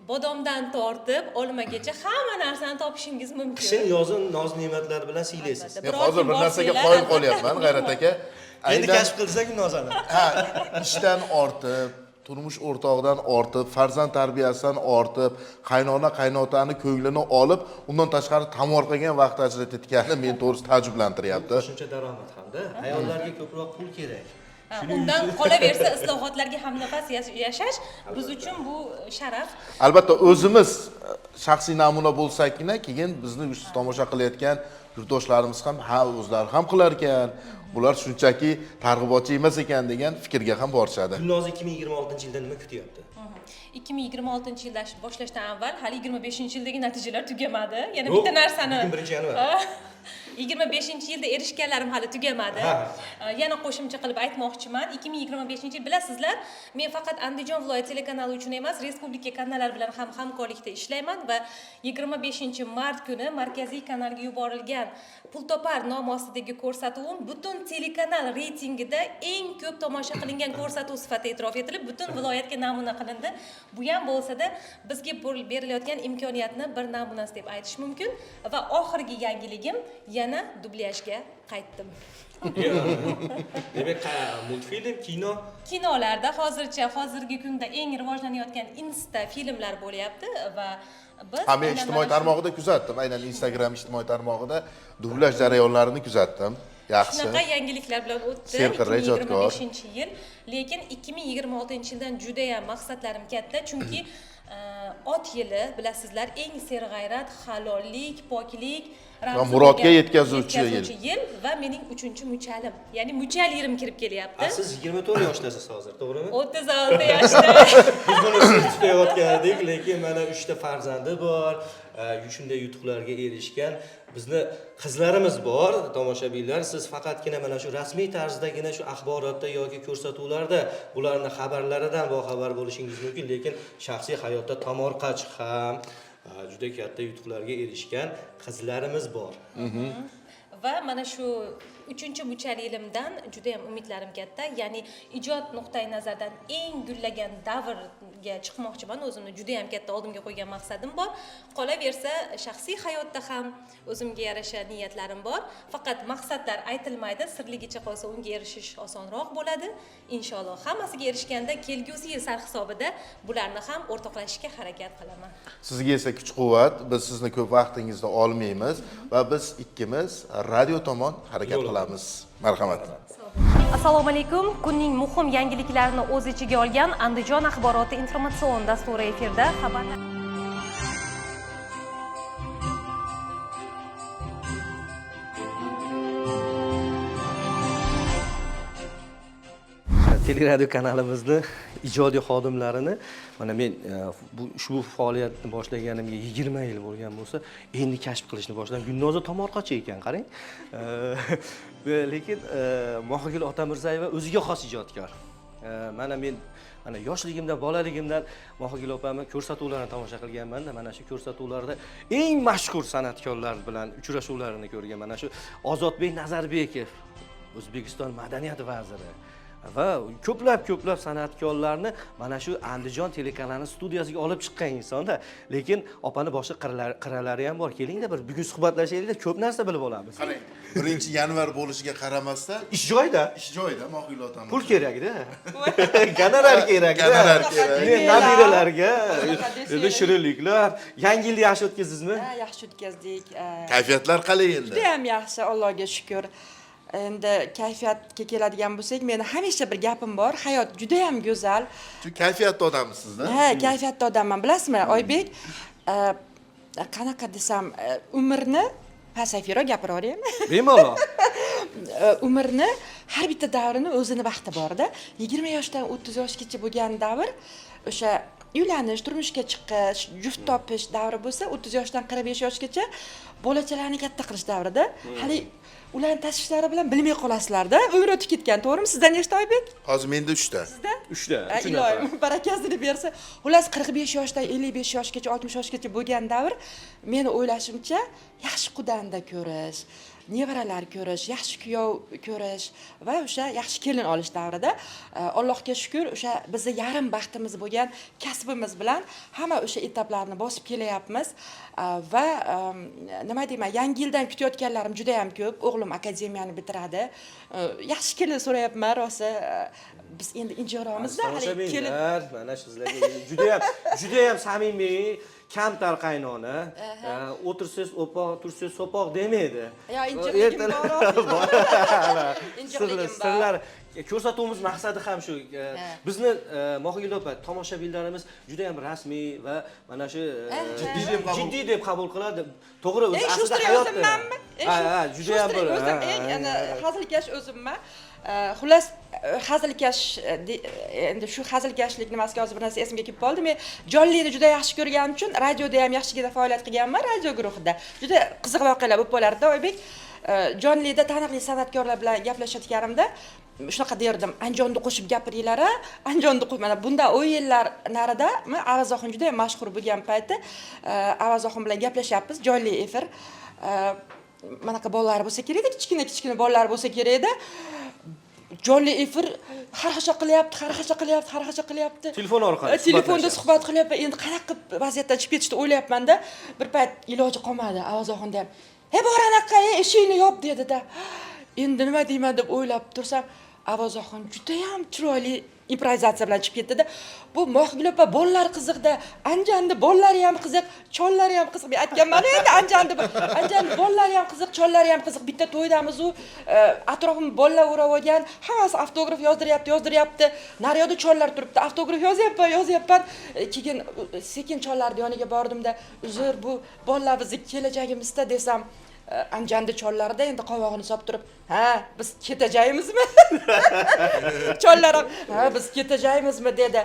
S7: bodomdan tortib olmagacha hamma narsani topishingiz mumkin.
S1: Qishin, yozin noz-ne'matlar bilan siylaysiz.
S2: Men hozir bir narsaga qoyil qolyapman, G'ayrat aka.
S1: Endi kashf qilsak Gulnozani.
S2: Ha, ishdan ortib, turmush o'rtog'idan ortib, farzand tarbiyasidan ortib, qaynona qaynotani ko'nglini olib, undan tashqari tomorqaga ham vaqt ajratayotgani meni to'g'risi taajjublantiryapti.
S1: Qo'shimcha daromad hamda ayollarga ko'proq pul kerak.
S7: Undan qolaversa islohotlarga hamnafas yashash biz uchun bu sharaf.
S2: Albatta, o'zimiz shaxsiy namuna bo'lsakgina, keyin bizni tomosha qilayotgan yurtdoshlarimiz ham ha, o'zlari ham qilar ekan, bular shunchaki targ'ibotchi emas ekan degan fikrga ham borishadi.
S1: Gulnoza 2026-yilda nima kutyapti?
S7: 2026-yilda boshlashdan avval hali 25-yildagi natijalar tugamadi. Yana bitta narsani
S1: 1 yanvar.
S7: 25-yilda erishganlarim hali tugamadi. Yana qo'shimcha qilib aytmoqchiman. 2025-yil, bilasizlar, men faqat Andijon viloyat telekanali uchun emas, respublika kanallari bilan ham hamkorlikda ishlayman va 25 mart kuni markaziy kanalga yuborilgan Pul topar nomi ostidagi ko'rsatuvim butun telekanal reytingida eng ko'p tomosha qilingan ko'rsatuv sifatida e'tirof etilib, butun viloyatga namuna qilindi. Bu ham bo'lsada bizga berilayotgan imkoniyatni bir namunasi deb aytish mumkin. Va oxirgi yangiligim, yana dublyajga qaytdim.
S1: Demak, multfilm, kino?
S7: Kinolarda hozircha, hozirgi kunda eng rivojlanayotgan insta filmlar bo'lyapti va biz
S2: Ha, men
S7: aynan
S2: ijtimoiy
S7: mana shu-
S2: tarmog'ida kuzatdim, aynan Instagram ijtimoiy tarmog'ida dublyaj jarayonlarini kuzatdim. Yaxshi.
S7: Shunaqa yangiliklar bilan o'tdi
S2: Serqirra ijodkor.
S7: 2025-yil, lekin 2026-yildan judayam maqsadlarim katta, chunki ot yili, bilasizlar, eng serg'ayrat, halollik, poklik ramzi
S2: Va murodga
S7: bo'lgan
S2: yetkazuvchi yil.
S7: yetkazuvchi yil va mening uchinchi muchalim, ya'ni muchal yilim kirib kelyapti.
S1: A, siz 24 yoshdasiz hozir, to'g'rimi?
S7: 36 yoshda.
S1: Biz buni sir tutayotgan edik, lekin mana uchta farzandi bor, shunday yutuqlarga erishgan bizni qizlarimiz bor. Tomoshabinlar, siz faqatgina mana shu rasmiy tarzdagina shu axborotda yoki ko'rsatuvlarda bularni xabarlaridan boxabar bo'lishingiz mumkin, lekin shaxsiy hayotda tomorqachi ham, juda katta yutuqlarga erishgan qizlarimiz bor.
S7: Va mana shu uchinchi muchal yilimdan juda yam umidlarim katta, ya'ni ijod nuqtai nazaridan eng gullagan davrga chiqmoqchiman. O'zimni juda yam katta oldimga qo'ygan maqsadim bor. Qolaversa, shaxsiy hayotda ham o'zimga yarasha niyatlarim bor. Faqat maqsadlar aytilmaydi, sirligicha qolsa, unga erishish osonroq bo'ladi. Inshaalloh, hammasiga erishganda kelgusi yil sarhisobida bularni ham o'rtoqlashishga harakat qilaman.
S2: Sizga esa kuch quvvat. Biz sizni ko'p vaqtingizni olmaymiz va biz ikkimiz radio tomon harakat qilamiz. Marhamat.
S7: Assalomu alaykum. Kunning muhim yangiliklarini o'z ichiga olgan Andijon axboroti informatsion dasturi efirda. Xabarlar.
S1: Teleradio kanalimizni ijodiy xodimlarini mana men bu ushbu faoliyatni boshlaganimga 20 yil bo'lgan bo'lsa, endi kashf qilishni boshladim. Gulnoza tomorqachi ekan, qarang. Lekin Mohigul Otamirzayeva o'ziga xos ijodkor. Mana men mana yoshligimdan, bolaligimdan Mohigul opamni ko'rsatuvlarini tomosha qilganmanda. Mana shu ko'rsatuvlarda eng mashhur san'atkorlar bilan uchrashuvlarini ko'rgan. Mana shu Ozodbek Nazarbekov, O'zbekiston madaniyat vaziri va ko'plab ko'plab san'atkorlarni mana shu Andijon telekanali studiyasiga olib chiqqan insonda. Lekin opani boshqa qirralari ham bor. Kelingda, bir bugun suhbatlashaylikda, ko'p narsa bilib olamiz.
S2: Qarang, 1 yanvar bo'lishiga qaramasdan
S1: Ish joyida.
S2: Ish joyida Mohigul otamiz.
S1: Pul kerakda, gonorar kerakda.
S2: Gonorar kerak.
S1: Men nabiralarga
S8: Unaqa
S1: endi
S8: desang.
S1: shirinliklar. Yangi yilni yaxshi o'tkazdingizmi?
S8: Ha, yaxshi o'tkazdik.
S2: Kayfiyatlar qalay endi?
S8: Judayam yaxshi, Allohga shukur. Endi kayfiyatga keladigan bo'lsak, meni hamisha bir gapim bor: hayot judayam go'zal.
S2: Chunki kayfiyatli odamsizda.
S8: Ha, kayfiyatli odamman, bilasizmi, Oybek, qanaqa desam, umrni pasayfiroq gapiraveraymi?
S1: Bemalol.
S8: Umrni har bitta davrini o'zini vaqti borda. 20 yoshdan 30 yoshgacha bo'lgan davr o'sha uylanish, turmushga chiqish, juft topish davri bo'lsa, 30 yoshdan 45 yoshgacha bolachalarni katta qilish davrida. Hali ularni tashvishlari bilan bilmay qolasizlarda, umr o'tib ketgan, to'g'rimi? Sizda nechta, Oybek?
S2: Hozir menda uchta.
S8: Sizda?
S1: Uchta.
S8: Ha,
S1: Uch
S8: iloyim
S1: nafar.
S8: barakasini bersa. Xullas, 45 yoshdan 55 yoshgacha, 60 yoshgacha bo'lgan davr, meni o'ylashimcha, yaxshi qudanda ko'rish, nevaralar ko'rish, yaxshi kuyov ko'rish va o'sha yaxshi kelin olish davrida. Allohga shukur, o'sha bizni yarim baxtimiz bo'lgan kasbimiz bilan hamma o'sha etaplarni bosib kelyapmiz. Va nima deyman, yangi yildan kutayotganlarim juda yam ko'p. O'g'lim akademiyani bitiradi. Yaxshi kelin so'rayapman rosa. Biz endi injiqroqmizda hali kelin.
S1: Tomoshabinlar, mana shu sizlarga judayam judayam samimiy, kamtar qaynona. O'tirsangiz o'poq, tursangiz so'poq demaydi.
S8: Yo, injiqligim bor. Injiqligim bor.
S1: Sirlar. Ko'rsatuvimiz maqsadi ham shu. Bizni Mohigul opa, tomoshabinlarimiz juda ham rasmiy va mana shu
S2: Jiddiy deb qabul-
S1: jiddiy deb qabul qiladi. To'g'ri, o'zi
S8: Eng
S1: aslida
S8: шустрый
S1: hayotda
S8: o'zimmanmi? Eng
S1: Ha, judayam
S8: шустрый
S1: bir
S8: o'zim,
S1: ha,
S8: eng ana hazilkash o'zimman. Xullas, hazilkash, endi shu hazilkashlik nimasiga hozir bir narsa esimga kelib qoldi. Men jonlini juda yaxshi ko'rganim uchun radioda ham yaxshigina faoliyat qilganman, radio guruhida. Juda qiziq voqealar bo'lib qolardi, Oybek. Jonlida taniqli san'atkorlar bilan gaplashayotganimda shunaqa derdim: Andijonni qo'shib gapiringlar, a Andijonni qo'shib. Mana bundan 10 yillar narida Avaz Oxun juda ham mashhur bo'lgan payti, Avaz Oxun bilan gaplashyapmiz, jonli efir. Manaqa bolalar bo'lsa kerak edi, kichkina kichkina bolalar bo'lsa kerak edi. Jonli efir, xarxasha qilyapti, xarxasha qilyapti, xarxasha qilyapti.
S1: Telefon orqali
S8: Telefonda
S1: suhbatlashyapsiz.
S8: Suhbat qilyapman. Endi qanaqa qilib vaziyatdan chiqib ketishni o'ylayapmanda. Bir payt iloji qolmadi. Avaz Oxunda ham: "He, bor anaqa, ey, eshikni yop", dedida. Endi nima deyman deb o'ylab tursam, Avaz Oxun judayam chiroyli improvizatsiya bilan chiqib ketdida: "Bu Mohigul opa, bolalar qiziqda, Andijanni bolalari ham qiziq, chollari ham qiziq." Men aytganman endi, Andijanni bolalari ham qiziq, chollari ham qiziq. Bitta to'ydamiz u, atrofimni bolalar o'rab olgan, hammasi avtograf yozdiryapti, yozdiryapti. Naryoqda chollar turibdi, avtograf yozyapman, yozyapman. Keyin sekin chollarni yoniga bordimda, "Uzr, bu bolalar bizni kelajagimizda", desam, Andijanni chollarida endi qovog'ini solib turib: "Ha, biz ketajagimizmi?" Chollar ham: "Ha, biz ketajagimizmi?" dedi.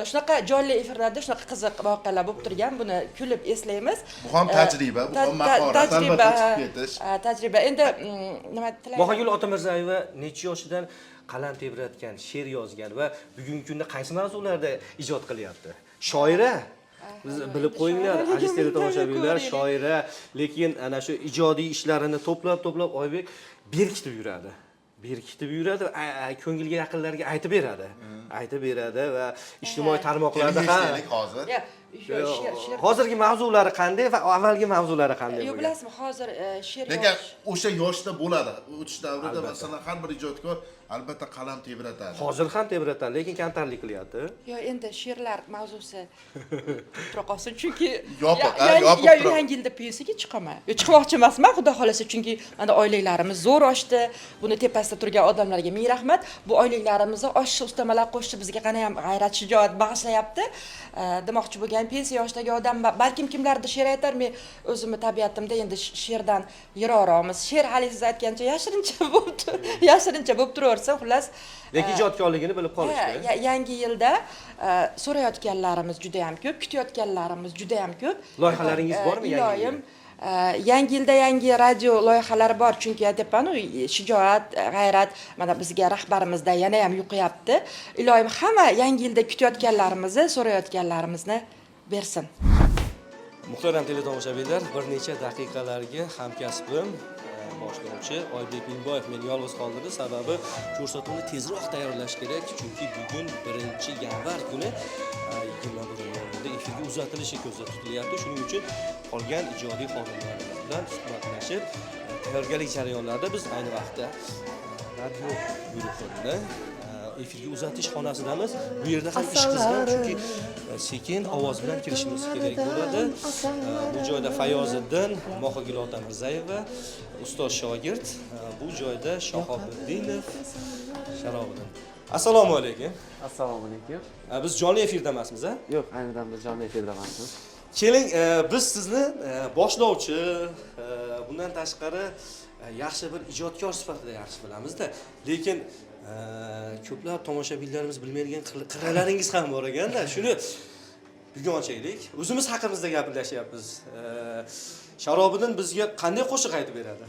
S8: Shunaqa jonli efirlarda shunaqa qiziq voqealar bo'lib turgan, buni kulib eslaymiz.
S2: Bu ham tajriba, bu ham mahorat,
S8: tajriba,
S2: albatta, chiqib ketish.
S8: Ha, tajriba. Endi nima tilayman?
S1: Mohigul Otamirzayeva necha yoshidan qalam tebratgan, she'r yozgan va bugungi kunda qaysi mavzularda ijod qilyapti? Shoira. Biz bilib qo'yinglar, aziz teletomoshabinlar, shoira, lekin ana shu ijodiy ishlarini to'plab to'plab Oybek berkitib yuradi. Berkitib yuradi, ko'ngilga yaqinlarga aytib beradi. Aytib beradi va ijtimoiy tarmoqlarda
S2: Keling,
S1: ham
S2: eshitaylik hozir.
S8: Ya, yo'q, she'r
S1: Hozirgi mavzulari qanday va avvalgi mavzulari qanday
S8: Yo'q,
S1: bo'lgan?
S8: bilasizmi, hozir she'r
S2: Lekin
S8: yozish
S2: o'sha yoshda bo'ladi. O'tish davrida, masalan, har bir ijodkor albatta qalam tebratadi.
S1: Hozir ham tebratadi, lekin kamtarlik qilyapti.
S8: Yo, endi she'rlar mavzusi tura qolsin, chunki
S2: Yopiq, ha, yopiq
S8: yangi yilda pensiyaga chiqaman. Yo, chiqmoqchi emasman, xudo xohlasa, chunki mana oyliklarimiz zo'r oshdi. Buni tepasida turgan odamlarga ming rahmat. Bu oyliklarimizni oshishi, ustamalar qo'shishi bizga qanday ham g'ayrat, shijoat bag'ishlayapti. Demoqchi bo'lgan, pensiya yoshidagi odam balkim kimlardir she'r aytar, men o'zimni tabiatimda endi she'rdan yiroqroqmiz. She'r hali siz aytgancha yashirincha bo'lib turaversa, xullas.
S1: Lekin ijodkorligini bilib qolishdi.
S8: Yangi yilda so'rayotganlarimiz juda ham ko'p, kutayotganlarimiz juda ham ko'p.
S1: Loyihalaringiz bormi yangi yilda?
S8: Iloyim, yangi yilda yangi radio loyihalari bor, chunki aytyapmanu, shijoat, g'ayrat mana bizga rahbarimizda yana ham yuqyapti. Iloyim, hamma yangi yilda kutayotganlarimizni, so'rayotganlarimizni bersin.
S1: Muhtaram teletomoshabinlar, bir necha daqiqalarga hamkasbim, boshlovchi Oybek Mingboyev meni yolg'iz qoldirdi. Sababi ko'rsatuvni tezroq tayyorlash kerak, chunki bugun 1-yanvar kuni 21:00da efirga uzatilishi ko'zda tutilyapti. Shuning uchun qolgan ijodiy xodimlarimiz bilan suhbatlashib, tayyorgarlik jarayonlarida biz ayni vaqtda radio guruhini efirga uzatish xonasidamiz. Bu yerda ham ish qizg'in, chunki sekin ovoz bilan kirishimiz kerak bo'ladi. Bu joyda Fayoziddin, Mohigul Otamirzayeva, ustoz shogird, bu joyda Shahobiddinov, Sharobiddin. Assalomu alaykum.
S9: Assalomu alaykum.
S1: Biz jonli efirda emasmiz, a?
S9: Yo'q, ayni damda jonli efirda emasmiz.
S1: Keling, biz sizni boshlovchi, bundan tashqari yaxshi bir ijodkor sifatida yaxshi bilamizda. Lekin ko'plab tomoshabinlarimiz bilmaydigan qirralaringiz ham bor ekanda. Shuni bugun ochaylik. O'zimiz haqimizda gaplashyapmiz. Sharobiddin bizga qanday qo'shiq aytib beradi?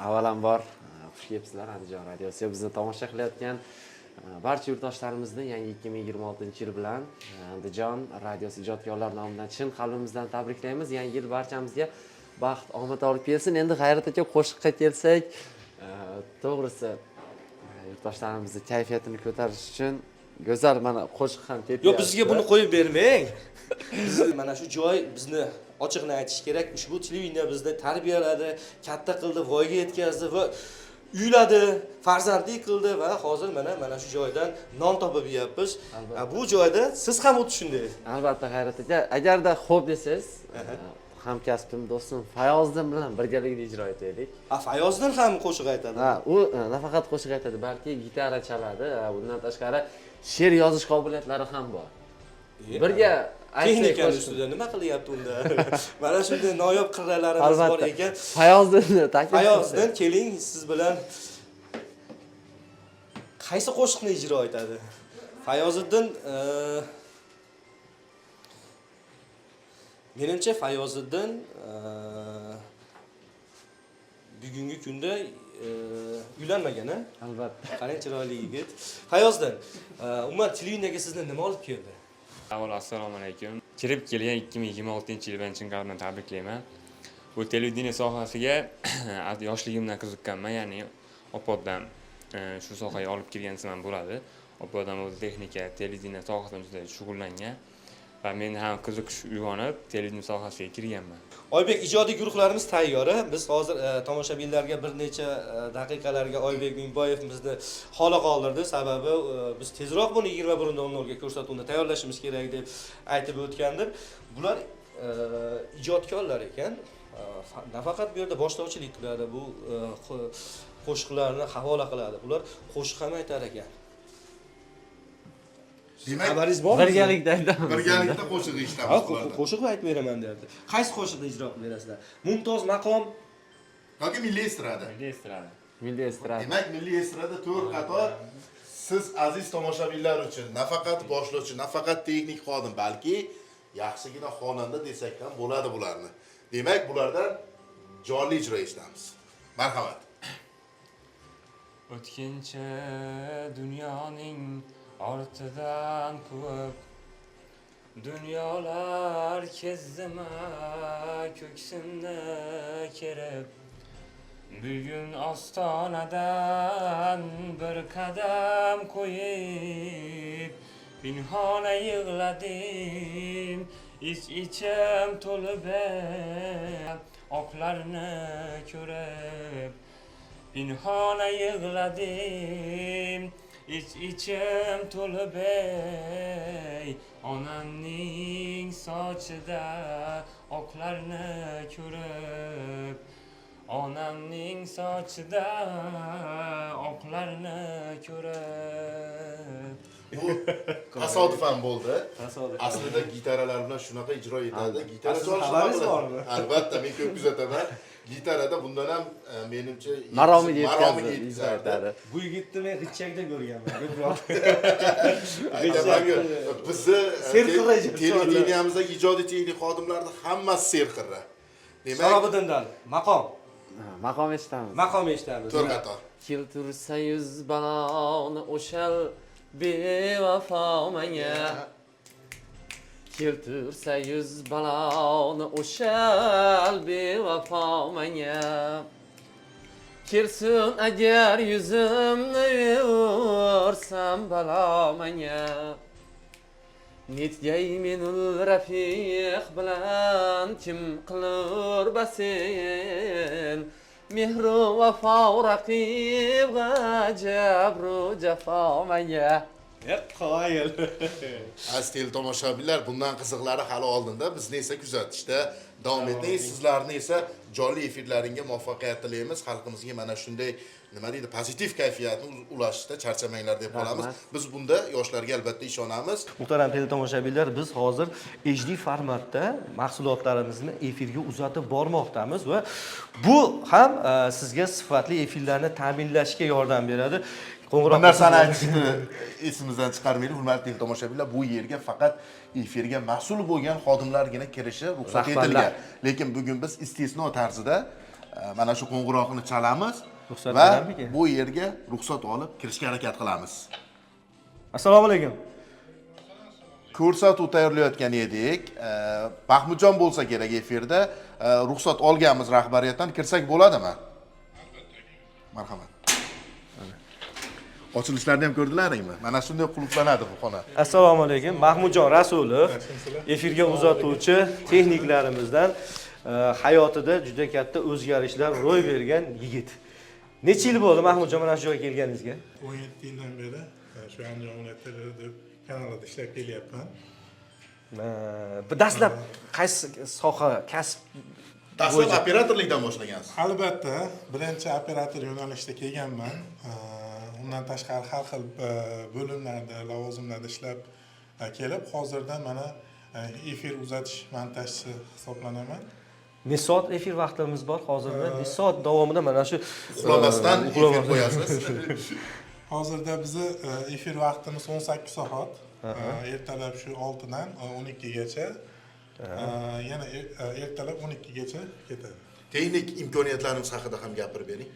S9: Avvalambor, xush kelibsizlar Andijon radiosiga. Bizni tomosha qilayotgan barcha yurtdoshlarimizni yangi 2026-yil bilan Andijon radiosi ijodkorlar nomidan chin qalbimizdan tabriklaymiz. Yangi yil barchamizga baxt, omad olib kelsin. Endi G'ayrat aka, qo'shiqqa kelsak, to'g'risi, yurtdoshlarimizni kayfiyatini ko'tarish uchun go'zal mana qo'shiq ham ketyapti.
S1: Yo'q, bizga buni qo'yib bermang. Biz mana shu joy bizni, ochiqni aytish kerak, ushbu televideniye bizni tarbiyaladi, katta qildi, voyaga yetkazdi va uyladi, farzandli qildi va hozir mana shu joydan non topib yeyapmiz. Bu joyda siz ham xuddi shunday.
S9: Albatta, G'ayrat aka, agarda xo'p desangiz, hamkasbim, do'stim Fayoziddin bilan birgalikda ijro etaylik.
S1: A, Fayoziddin ham qo'shiq aytadi.
S9: Ha, u nafaqat qo'shiq aytadi, balki gitara chaladi. Bundan tashqari she'r yozish qobiliyatlari ham bor. Birga aytsak
S1: Texnikani
S9: qo'shiqni.
S1: ustida nima qilyapti unda? Mana shunday noyob qirralarimiz bor
S9: Albatta.
S1: ekan.
S9: Fayoziddinni taklif
S1: Fayoziddin, keling, siz bilan qaysi qo'shiqni ijro etadi? Fayoziddin, menimcha Fayoziddin Bugungi kunda uylanmagan, a?
S9: Albatta.
S1: Qarang, chiroyli yigit. Fayozdin, umuman televideniyega sizni nima olib keldi?
S10: Avvalo assalomu alaykum. Kirib kelgan 2026-yil bilan chin qalbimdan tabriklayman. Bu televideniye sohasiga yoshligimdan qiziqqanman, ya'ni opoddan shu sohaga olib kelgan desam ham bo'ladi. Opodam o'zi texnika, televideniye sohasida juda shug'ullangan va meni ham qiziqish uyg'onib, televideniye sohasiga kirganman.
S1: Oybek, ijodiy guruhlarimiz tayyor. Biz hozir tomoshabinlarga bir necha daqiqalarga Oybek Mingboyev bizni xoli qoldirdi. Sababi biz tezroq buni 21:00 ga ko'rsatuvni tayyorlashimiz kerak deb aytib o'tgandir. Bular ijodkorlar ekan. Nafaqat bu yerda boshlovchilik qiladi, bu qo'shiqlarni havola qiladi. Bular qo'shiq ham aytar ekan.
S2: Demak,
S1: xabaringiz bormi?
S9: Birgalikda aytamiz.
S2: Birgalikda qo'shiq eshitamiz bulardan.
S1: Qo'shiq aytib beraman deyapti. Qaysi qo'shiqni ijro qilib berasizlar? Mumtoz maqom
S2: yoki milliy estrada?
S10: Milliy estrada.
S9: Milliy estrada.
S2: Demak, milliy estrada 4 qator siz aziz tomoshabinlar uchun nafaqat boshlovchi, nafaqat texnik xodim, balki yaxshigina xonanda desak ham bo'ladi bularni. Demak, bulardan jonli ijro eshitamiz. Marhamat.
S10: O'tkinchi dunyoning ortidan quvib dunyolar kezdim ko'ksimni kerib, bugun ostonadan bir qadam qo'yib pinhona yig'ladim, ich ichim to'lib oqlarni ko'rib, pinhona yig'ladim, ich ichim to'lib ey, onamning sochida oqlarni ko'rib, onamning sochida oqlarni ko'rib.
S2: Bu tasodifan bo'ldi.
S1: Tasodifan.
S2: Aslida gitaralar bilan shunaqa ijro etadi. Gitara
S1: Siz
S2: chalishni
S1: xabaringiz
S2: biladi.
S1: bormi?
S2: Albatta, men ko'p kuzataman. Gitarada bundan ham menimcha
S9: maromiga
S2: maromiga
S9: yetkazadi.
S1: Bu yigitni men g'ichchakda ko'rganman ko'proq.
S2: Aytamanku, bizni
S1: Serqirra ijodkorlar.
S2: televideniyamizdagi ijodiy texnik xodimlarni hammasi serqirra. Demak,
S1: Sharobiddindan maqom.
S9: Maqom eshitamiz.
S1: Maqom eshitamiz.
S2: 4 qator.
S9: Keltursa yuz baloni o'shal bevafo menga. Keltursa yuz baloni o'shal bevafo menga. Kelsin agar yuzimni yursam balo menga. Netgay menul rafiq bilan kim qilur basin. Mehru vafo raqib jabru jafo menga.
S1: Qoyil.
S2: Aziz teletomoshabinlar, bundan qiziqlari hali oldinda. Bizni esa kuzatishda davom eting. Sizlarni esa jonli efirlaringga muvaffaqiyat tilaymiz. Xalqimizga mana shunday, nima deydi, pozitiv kayfiyatni ulashishda charchamanglar deb qolamiz. Biz bunda yoshlarga albatta ishonamiz.
S1: Muhtaram teletomoshabinlar, biz hozir HD formatda mahsulotlarimizni efirga uzatib bormoqdamiz va bu ham sizga sifatli efirlarni ta'minlashga yordam beradi.
S2: Bir narsani aytishni esimizdan chiqarmaylik, hurmatli tomoshabinlar, bu yerga faqat efirga mas'ul bo'lgan xodimlargina kirishi ruxsat etilgan. Lekin bugun biz istisno tarzida mana shu qo'ng'iroqni chalamiz va bu yerga ruxsat olib kirishga harakat qilamiz.
S1: Assalomu alaykum.
S2: Ko'rsatuv tayyorlayotgan edik. Mahmudjon bo'lsa kerak efirda. Ruxsat olganmiz rahbariyatdan, kirsak bo'ladimi? Marhamat. Ochilishlarni ham ko'rdilaringmi? Mana shunday qulflanadi bu xona.
S1: Assalomu alaykum. Mahmudjon Rasulov efirga uzatuvchi texniklarimizdan hayotida juda katta o'zgarishlar ro'y bergan yigit. Necha yil bo'ldi Mahmudjon mana shu joyga kelganingizga?
S11: 17 yildan beri shu Andijon viloyati kanalida ishlab kelyapman.
S1: Dastlab qaysi soha, kasb?
S2: Dastlab operatorlikdan boshlagansiz.
S11: Albatta, birinchi operator yo'nalishida kelganman. Undan tashqari har xil bo'limlarda, lavozimlarda ishlab kelib, hozirda mana efir uzatish montajchisi hisoblanaman.
S1: Necha soat efir vaqtimiz bor hozirda? Necha soat davomida mana shu
S2: uxlamasdan efir qo'yasiz?
S11: Hozirda bizni efir vaqtimiz 18 soat. Ertalab shu 6dan 12gacha, yana ertalab 12gacha ketadi.
S2: Texnik imkoniyatlarimiz haqida ham gapirib bering.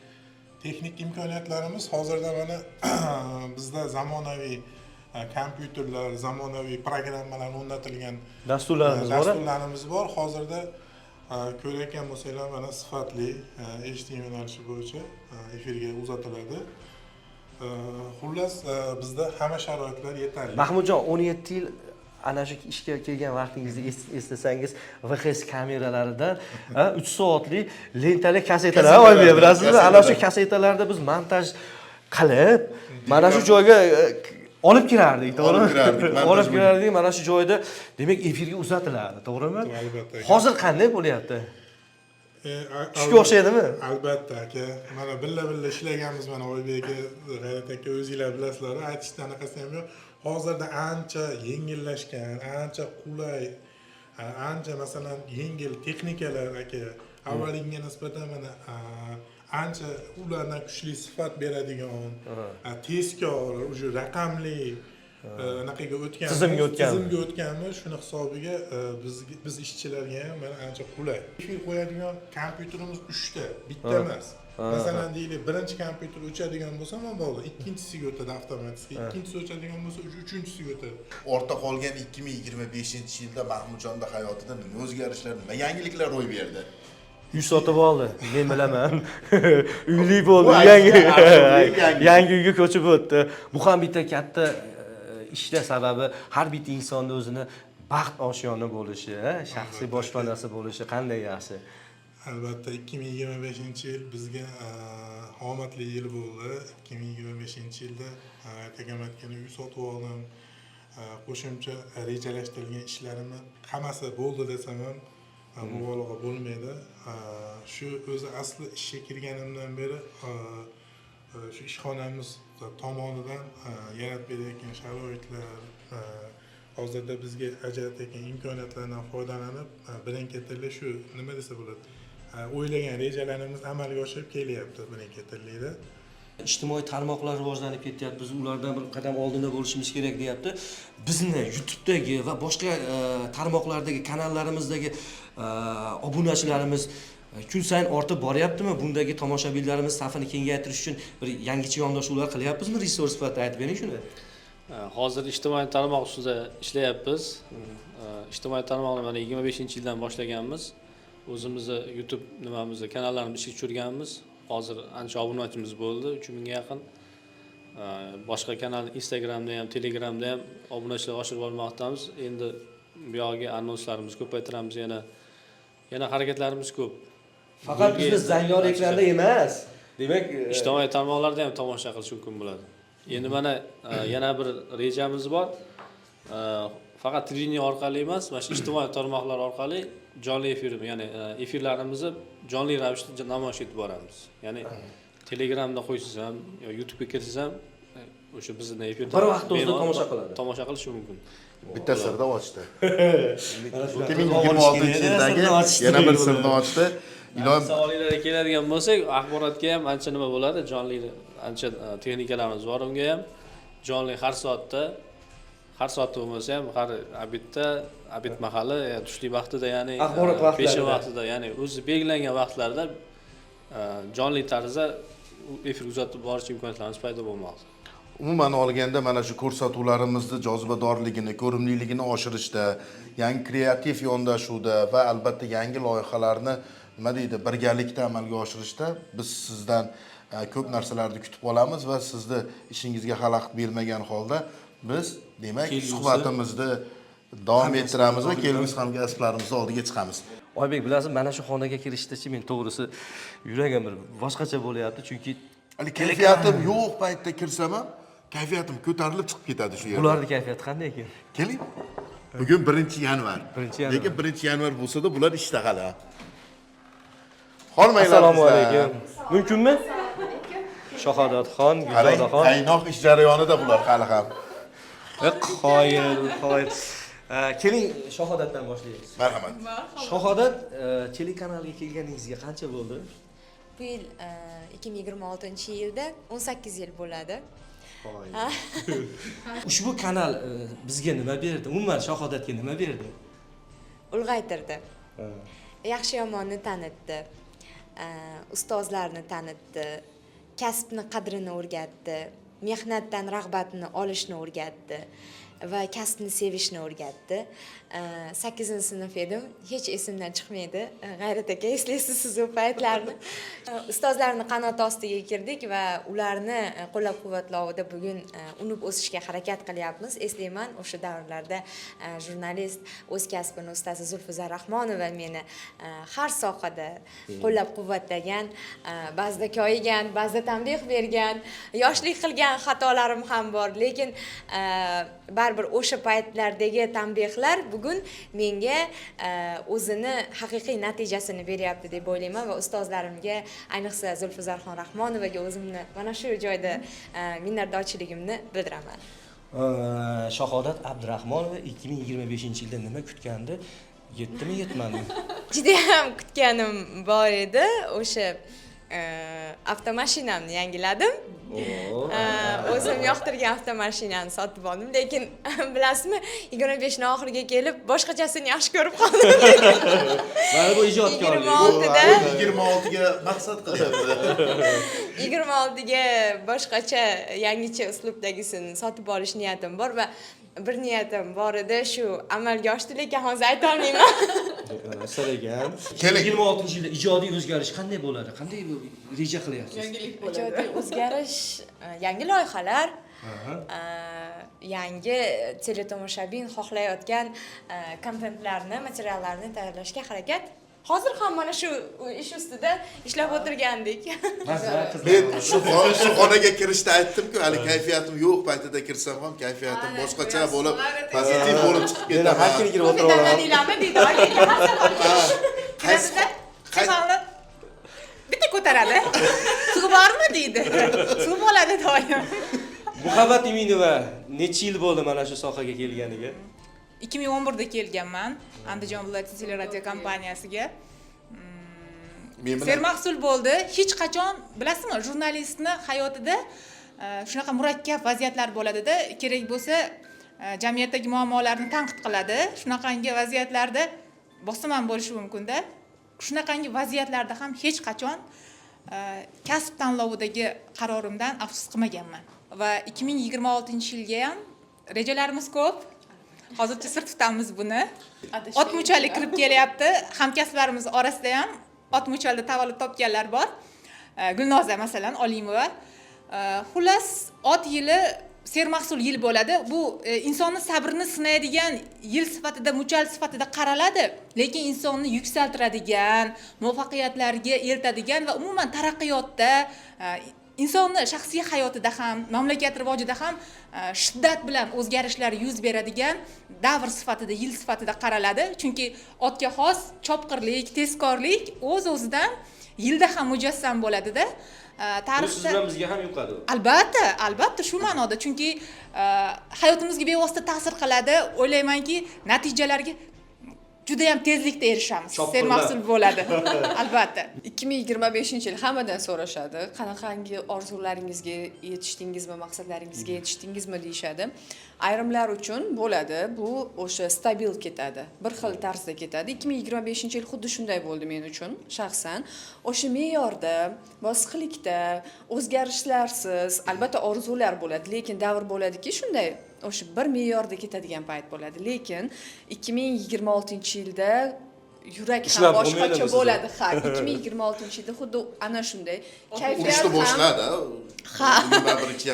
S11: Texnik imkoniyatlarimiz hozirda mana bizda zamonaviy kompyuterlar, zamonaviy programmalar o'rnatilgan
S1: dasturlarimiz bor.
S11: Dasturlarimiz bor. Hozirda ko'rayotgan bo'lsanglar, mana sifatli HD yo'nalishi bo'yicha efirga uzatiladi. Xullas, bizda hamma sharoitlar yetarli.
S1: Mahmudjon, 17 yil ana shu ishga kelgan vaqtingizni eslasangiz, VHS kameralaridan 3 soatlik lentali kasetalar olib bilasizmi? Ana shu kasetalarda biz montaj qilib, mana shu joyga olib kirardik, to'g'rimi? Olib kirardik, mana shu joyda, demak, efirga uzatiladi, to'g'rimi?
S11: Albatta.
S1: Hozir qanday bo'lyapti? Tushga o'xshaydimi?
S11: Albatta aka. Mana billa ishlaganmiz, mana Oybek aka, G'ayrat aka, o'zinglar bilasizlar, aytishdan anaqasi ham yo'q. Hozirda ancha yengillashgan, ancha qulay, ancha masalan yengil texnikalar aka. Avvalgiga nisbatan mana ancha ulardan kuchli sifat beradigan, tezkor, уже raqamli anaqaga o'tganmiz, tizimga o'tganmiz. Shuni hisobiga biz ishchilarga ham mana ancha qulay. Efir qo'yadigan kompyuterimiz 3 ta, bitta emas. Masalan deylik, birinchi kompyuter o'chadigan bo'lsa, mabodo ikkinchisiga o'tadi avtomatik, ikkinchisi o'chadigan bo'lsa, uchinchisiga o'tadi.
S2: Ortda qolgan 2025-yilda Mahmudjonda hayotida nima o'zgarishlar, nima yangiliklar ro'y berdi?
S1: Uy sotib oldi, men bilaman. Uyli bo'ldi, yangi uyga ko'chib o'tdi. Bu ham bitta katta ishda sababi har bitta insonning o'zini baxt oshyoni bo'lishi, shaxsiy boshpanasi bo'lishi qanday yaxshi.
S11: Albatta 2025-yil bizga omadli yil bo'ldi. 2025-yilda akam aytgan uy sotib oldim. Qo'shimcha rejalashtirilgan ishlarimni hammasi bo'ldi desam ham mubolag'a bo'lmaydi. Shu o'zi asli ishga kirganimdan beri shu ishxonamiz tomonidan yaratib berayotgan sharoitlar, hozirda bizga ajratayotgan imkoniyatlardan foydalanib, birin-ketinlik shu nima desa bo'ladi, o'ylagan rejalarimiz amalga oshirib kelyapti birin-ketinlikda.
S1: Ijtimoiy tarmoqlar rivojlanib ketyapti, biz ulardan bir qadam oldinda bo'lishimiz kerak deyapti. Bizni YouTube'dagi va boshqa tarmoqlardagi kanallarimizdagi obunachilarimiz kun sayin ortib boryaptimi? Bundagi tomoshabinlarimiz safini kengaytirish uchun bir yangicha yondashuvlar qilyapmizmi? Rejissor sifatida aytib bering shuni.
S12: Hozir ijtimoiy tarmoq ustida ishlayapmiz. Ijtimoiy tarmoqni mana 25-yildan boshlaganmiz. O'zimizni YouTube nimamizni, kanallarimizni ishga tushirganmiz. Hozir ancha obunachimiz bo'ldi, 3000 ga yaqin. Boshqa kanal Instagramda ham, Telegramda ham obunachilar oshirib bormoqdamiz. Endi bu yog'iga anonslarimizni ko'paytiramiz, yana harakatlarimiz ko'p.
S1: Faqat bizni zangor ekranda emas. Demak,
S12: ijtimoiy tarmoqlarda ham tomosha qilish mumkin bo'ladi. Endi mana yana bir rejamiz bor. Faqat televideniye orqali emas, mana shu ijtimoiy tarmoqlar orqali jonli efir, ya'ni efirlarimizni jonli ravishda namoyish etib boramiz. Ya'ni Telegramda qo'ysangiz ham, yo YouTube'ga kirsangiz ham o'sha bizni efirda
S1: bir vaqt o'zida tomosha qiladi.
S12: Tomosha qilish mumkin.
S2: Bitta sirni ochdi. 2026-yildagi yana bir sirni ochdi.
S12: Iloyim savollarga keladigan bo'lsak, axborotga ham ancha nima bo'ladi, jonli ancha texnikalarimiz bor, unga ham jonli har soatda, har soatda bo'lmasa ham har obedda, obed mahali, ya'ni tushlik vaqtida, ya'ni
S1: axborot vaqtlarida,
S12: peshin vaqtida, ya'ni o'zi belgilangan vaqtlarda jonli tarzda efir kuzatib borish imkoniyatlarimiz paydo bo'lmoqda.
S2: Umuman olganda mana shu ko'rsatuvlarimizni jozibadorligini, ko'rimliligini oshirishda, yangi kreativ yondashuvda va albatta yangi loyihalarni nima deydi, birgalikda amalga oshirishda biz sizdan ko'p narsalarni kutib olamiz va sizni ishingizga xalaqit bermagan holda biz demak suhbatimizni davom ettiramiz va kelgusi hamkasblarimizni oldiga chiqamiz.
S1: Oybek, bilasiz, mana shu xonaga kirishdachi men to'g'risi yuragim bir boshqacha bo'lyapti, chunki
S2: hali kayfiyatim yo'q paytda kirsam ham kayfiyatim ko'tarilib chiqib ketadi shu yerda.
S1: Ularning kayfiyati qanday ekan?
S2: Keling. Bugun 1-yanvar.
S1: 1-yanvar.
S2: Lekin 1-yanvar bo'lsa-da bular ishda hali. Hormanglar.
S1: Assalomu alaykum. Mumkinmi? Shahodatxon, Gulzodaxon.
S2: Qaynoq ish jarayonida bular hali ham.
S1: Qoyil, qoyil. Keling, Shahodatdan boshlaymiz.
S2: Marhamat.
S1: Shahodat, telekanalga kelganingizga qancha bo'ldi?
S13: Bu yil 2026-yilda 18 yil bo'ladi.
S1: Ushbu kanal bizga nima berdi? Umuman Shahodatga nima berdi?
S13: Ulg'aytirdi. Yaxshi yomonni tanitdi. Ustozlarni tanitdi, kasbni qadrini o'rgatdi, mehnatdan rag'batni olishni o'rgatdi va kasbni sevishni o'rgatdi. 8-sinf edim, hech esimdan chiqmaydi. G'ayrat aka, eslaysiz siz u paytlarni. Ustozlarni qanoti ostiga kirdik va ularni qo'llab-quvvatlovida bugun unib o'sishga harakat qilyapmiz. Eslayman, o'sha davrlarda jurnalist, o'z kasbini ustasi Zulfiza Rahmonova meni har sohada qo'llab-quvvatlagan, ba'zida koyigan, ba'zida tanbeh bergan, yoshlik qilgan xatolarim ham bor, lekin baribir o'sha paytlardagi tanbehlar bugun menga o'zini haqiqiy natijasini beryapti deb o'ylayman va ustozlarimga, ayniqsa Zulfizarxon Rahmonovaga o'zimni mana shu joyda minnatdorchiligimni bildiraman.
S1: Shahodat Abdurahmonova 2025-yilda nima kutgandi? Yetdimi, yetmadimi?
S13: Judayam kutganim bor edi. O'sha avtomashinamni yangiladim. O'zim yoqtirgan avtomashinani sotib oldim, lekin bilasizmi, 25ni oxiriga kelib boshqachasini yaxshi ko'rib qoldim.
S1: Mana bu ijodkorlik.
S13: 26da
S2: 26ga maqsad qilyapti.
S13: 26ga boshqacha, yangicha uslubdagisini sotib olish niyatim bor va bir niyatim bor edi, shu amalga oshdi, lekin hozir aytolmayman.
S1: Sir ekan. 26-yilda ijodiy o'zgarish qanday bo'ladi? Qanday reja qilyapsiz?
S8: Yangilik bo'ladi.
S13: Ijodiy o'zgarish, yangi loyihalar, yangi teletomoshabin xohlayotgan kontentlarni, materiallarni tayyorlashga harakat. Hozir ham mana shu ish ustida ishlab o'tirgandik.
S2: Men shu xonaga kirishda aytdim-ku, hali kayfiyatim yo'q paytida kirsam ham kayfiyatim boshqacha bo'lib, pozitiv bo'lib chiqib ketaman.
S1: Har kuni kirib o'tira olaman.
S8: Deydi, har safar kiradida, bitta ko'taradi. Suv bormi deydi. Suv bo'ladi doim.
S1: Muhabbat Iminova necha yil bo'ldi mana shu sohaga kelganiga?
S14: 2011da kelganman Andijon viloyati teleradio kompaniyasiga. Sermahsul bo'ldi. Hech qachon, bilasizmi, jurnalistni hayotida shunaqa murakkab vaziyatlar bo'ladida, kerak bo'lsa jamiyatdagi muammolarni tanqid qiladi. Shunaqangi vaziyatlarda bosim ham bo'lishi mumkinda. Shunaqangi vaziyatlarda ham hech qachon kasb tanlovidagi qarorimdan afsus qilmaganman. Va 2026-yilga ham rejalarimiz ko'p. Hozircha sir tutamiz buni. Ot muchali kirib kelyapti. Hamkasblarimiz orasida ham ot muchalda tavallud topganlar bor. Gulnoza masalan Olimova. Xullas, ot yili sermahsul yil bo'ladi. Bu insonni sabrini sinaydigan yil sifatida, muchal sifatida qaraladi, lekin insonni yuksaltiradigan, muvaffaqiyatlarga eltadigan va umuman taraqqiyotda, insonni shaxsiy hayotida ham, mamlakat rivojida ham shiddat bilan o'zgarishlar yuz beradigan davr sifatida, yil sifatida qaraladi. Chunki otga xos chopqirlik, tezkorlik o'z-o'zidan yilda ham mujassam bo'ladida. Tarixda
S1: siz bilan bizga ham yuqadi.
S14: Albatta, albatta shu ma'noda, chunki hayotimizga bevosita ta'sir qiladi. O'ylaymanki, natijalarga juda ham tezlikda erishamiz. Sermahsul bo'ladi. Albatta.
S15: 2025-yil hammadan so'rashadi, qanaqangi orzularingizga yetishdingizmi, maqsadlaringizga yetishdingizmi deyishadi. Ayrimlar uchun bo'ladi, bu o'sha stabil ketadi, bir xil tarzda ketadi. 2025-yil xuddi shunday bo'ldi men uchun shaxsan. O'sha me'yorda, bosqichlikda, o'zgarishlarsiz, albatta orzular bo'ladi, lekin davr bo'ladiki shunday o'sha bir me'yorda ketadigan payt bo'ladi. Lekin 2026-yilda yurak ham boshqacha bo'ladi. Ha, 2026-yilda xuddi ana shunday
S2: kayfiyat boshladi.
S15: Ha,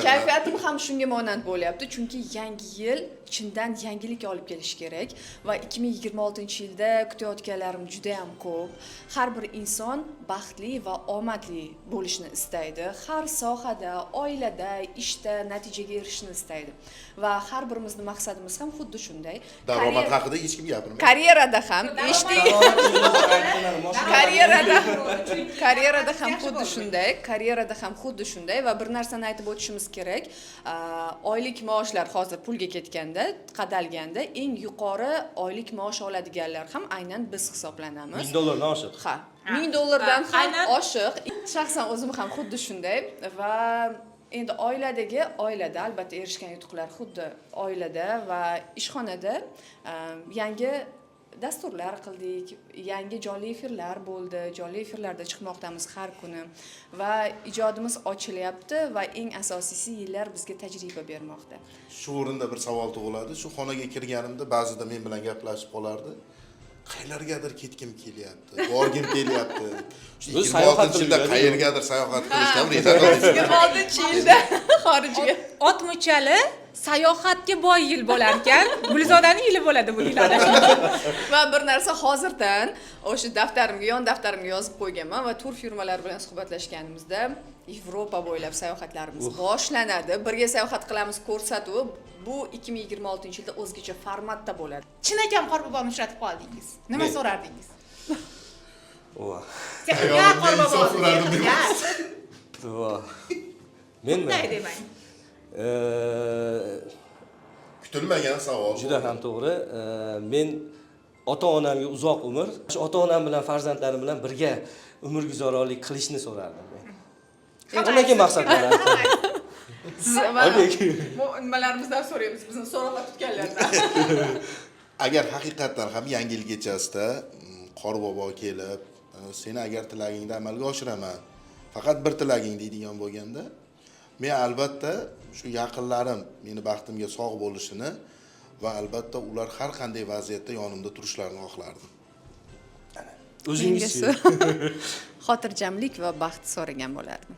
S15: kayfiyatim ham shunga monand bo'lyapti, chunki yangi yil chindan yangilik olib kelishi kerak va 2026-yilda kutayotganlarim juda ham ko'p. Har bir inson baxtli va omadli bo'lishni istaydi. Har sohada, oilada, ishda natijaga erishishni istaydi. Va har birimizning maqsadimiz ham xuddi shunday.
S2: Daromad haqida hech kim gapirmaydi.
S15: Karyerada ham, eshiting. Karyerada ham xuddi shunday, karyerada ham xuddi shunday va bir narsani aytib o'tishimiz kerak. Oylik maoshlar hozir pulga ketganda, qadalganda eng yuqori oylik maosh oladiganlar ham aynan biz hisoblanamiz.
S1: $1000 dan oshiq.
S15: Ha, $1000 dan ham oshiq. Shaxsan o'zim ham xuddi shunday va endi oilada albatta erishgan yutuqlar xuddi oilada va ishxonada yangi Dasturlar qildik, yangi jonli efirlar bo'ldi, jonli efirlarda chiqmoqdamiz har kuni va ijodimiz ochilyapti va eng asosiysi yillar bizga tajriba bermoqda.
S2: Shu o'rinda bir savol tug'iladi. Shu xonaga kirganimda ba'zida men bilan gaplashib qolardi. Qayerlargadir ketgim kelyapti, borgim kelyapti. Shu
S1: O'zi sayohat
S2: 26-yilda
S1: qilib
S2: qayergadir sayohat qilishdan reja qildingiz.
S15: 26-yilda xorijga.
S14: Ot muchali sayohatga boy yil bo'lar ekan. Gulzodaning yili bo'ladi bu yil adashim.
S15: Va bir narsa hozirdan o'sha daftarimga, yon daftarimga yozib qo'yganman va tur firmalari bilan suhbatlashganimizda Yevropa bo'ylab sayohatlarimiz boshlanadi. Birga sayohat qilamiz ko'rsatuvi bu 2026-yilda o'zgacha formatda bo'ladi.
S14: Chinakam Qorboboni uchratib qoldingiz. Nima so'rardingiz?
S1: Ova.
S14: Sehrgar Qorbobo.
S1: Ova. Menmi?
S14: Bunday demang.
S2: Kutilmagan savol.
S1: Juda ham to'g'ri. Men ota-onamga uzoq umr, shu ota-onam bilan farzandlarim bilan birga umr guzaronlik qilishni so'rardim men. Undan maqsadlar.
S15: Siz bu nimalarimizdan so'raymiz, bizni so'roqqa tutganlardan.
S2: Agar haqiqatdan ham yangi yil kechasida Qorbobo kelib, seni agar tilagingni amalga oshiraman, faqat bir tilaging deydigan bo'lganda, men albatta shu yaqinlarim meni baxtimga sog' bo'lishini va albatta ular har qanday vaziyatda yonimda turishlarini xohlardim.
S1: O'zingiz
S15: xotirjamlik va baxt so'ragan bo'lardim.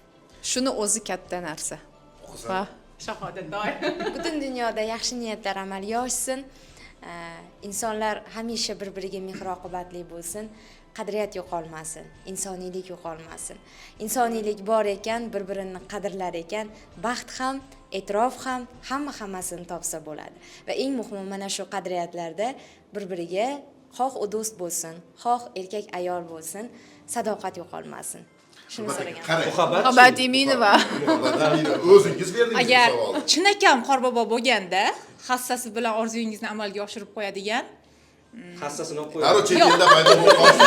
S15: Shuni o'zi katta narsa. Va
S14: shahodatdoy.
S13: Butun dunyoda yaxshi niyatlar amalga oshsin. Insonlar hamisha bir-biriga mehr-oqibatli bo'lsin, qadriyat yo'qolmasin, insoniylik yo'qolmasin. Insoniylik bor ekan, bir-birini qadrlar ekan, baxt ham, e'tirof ham, hamma hammasini topsa bo'ladi. Va eng muhimi mana shu qadriyatlarda bir-biriga xoh u do'st bo'lsin, xoh erkak ayol bo'lsin, sadoqat yo'qolmasin. Shuni so'ragan.
S15: Muhabbat Eminova.
S2: O'zingiz berdingiz
S14: Agar
S2: savolni.
S14: chinakam Qorbobo bo'lganda, hassasi bilan orzuyingizni amalga oshirib qo'yadigan,
S1: hassasini olib qo'yadi.
S2: Darrov chet elda paydo bo'lib qolsin.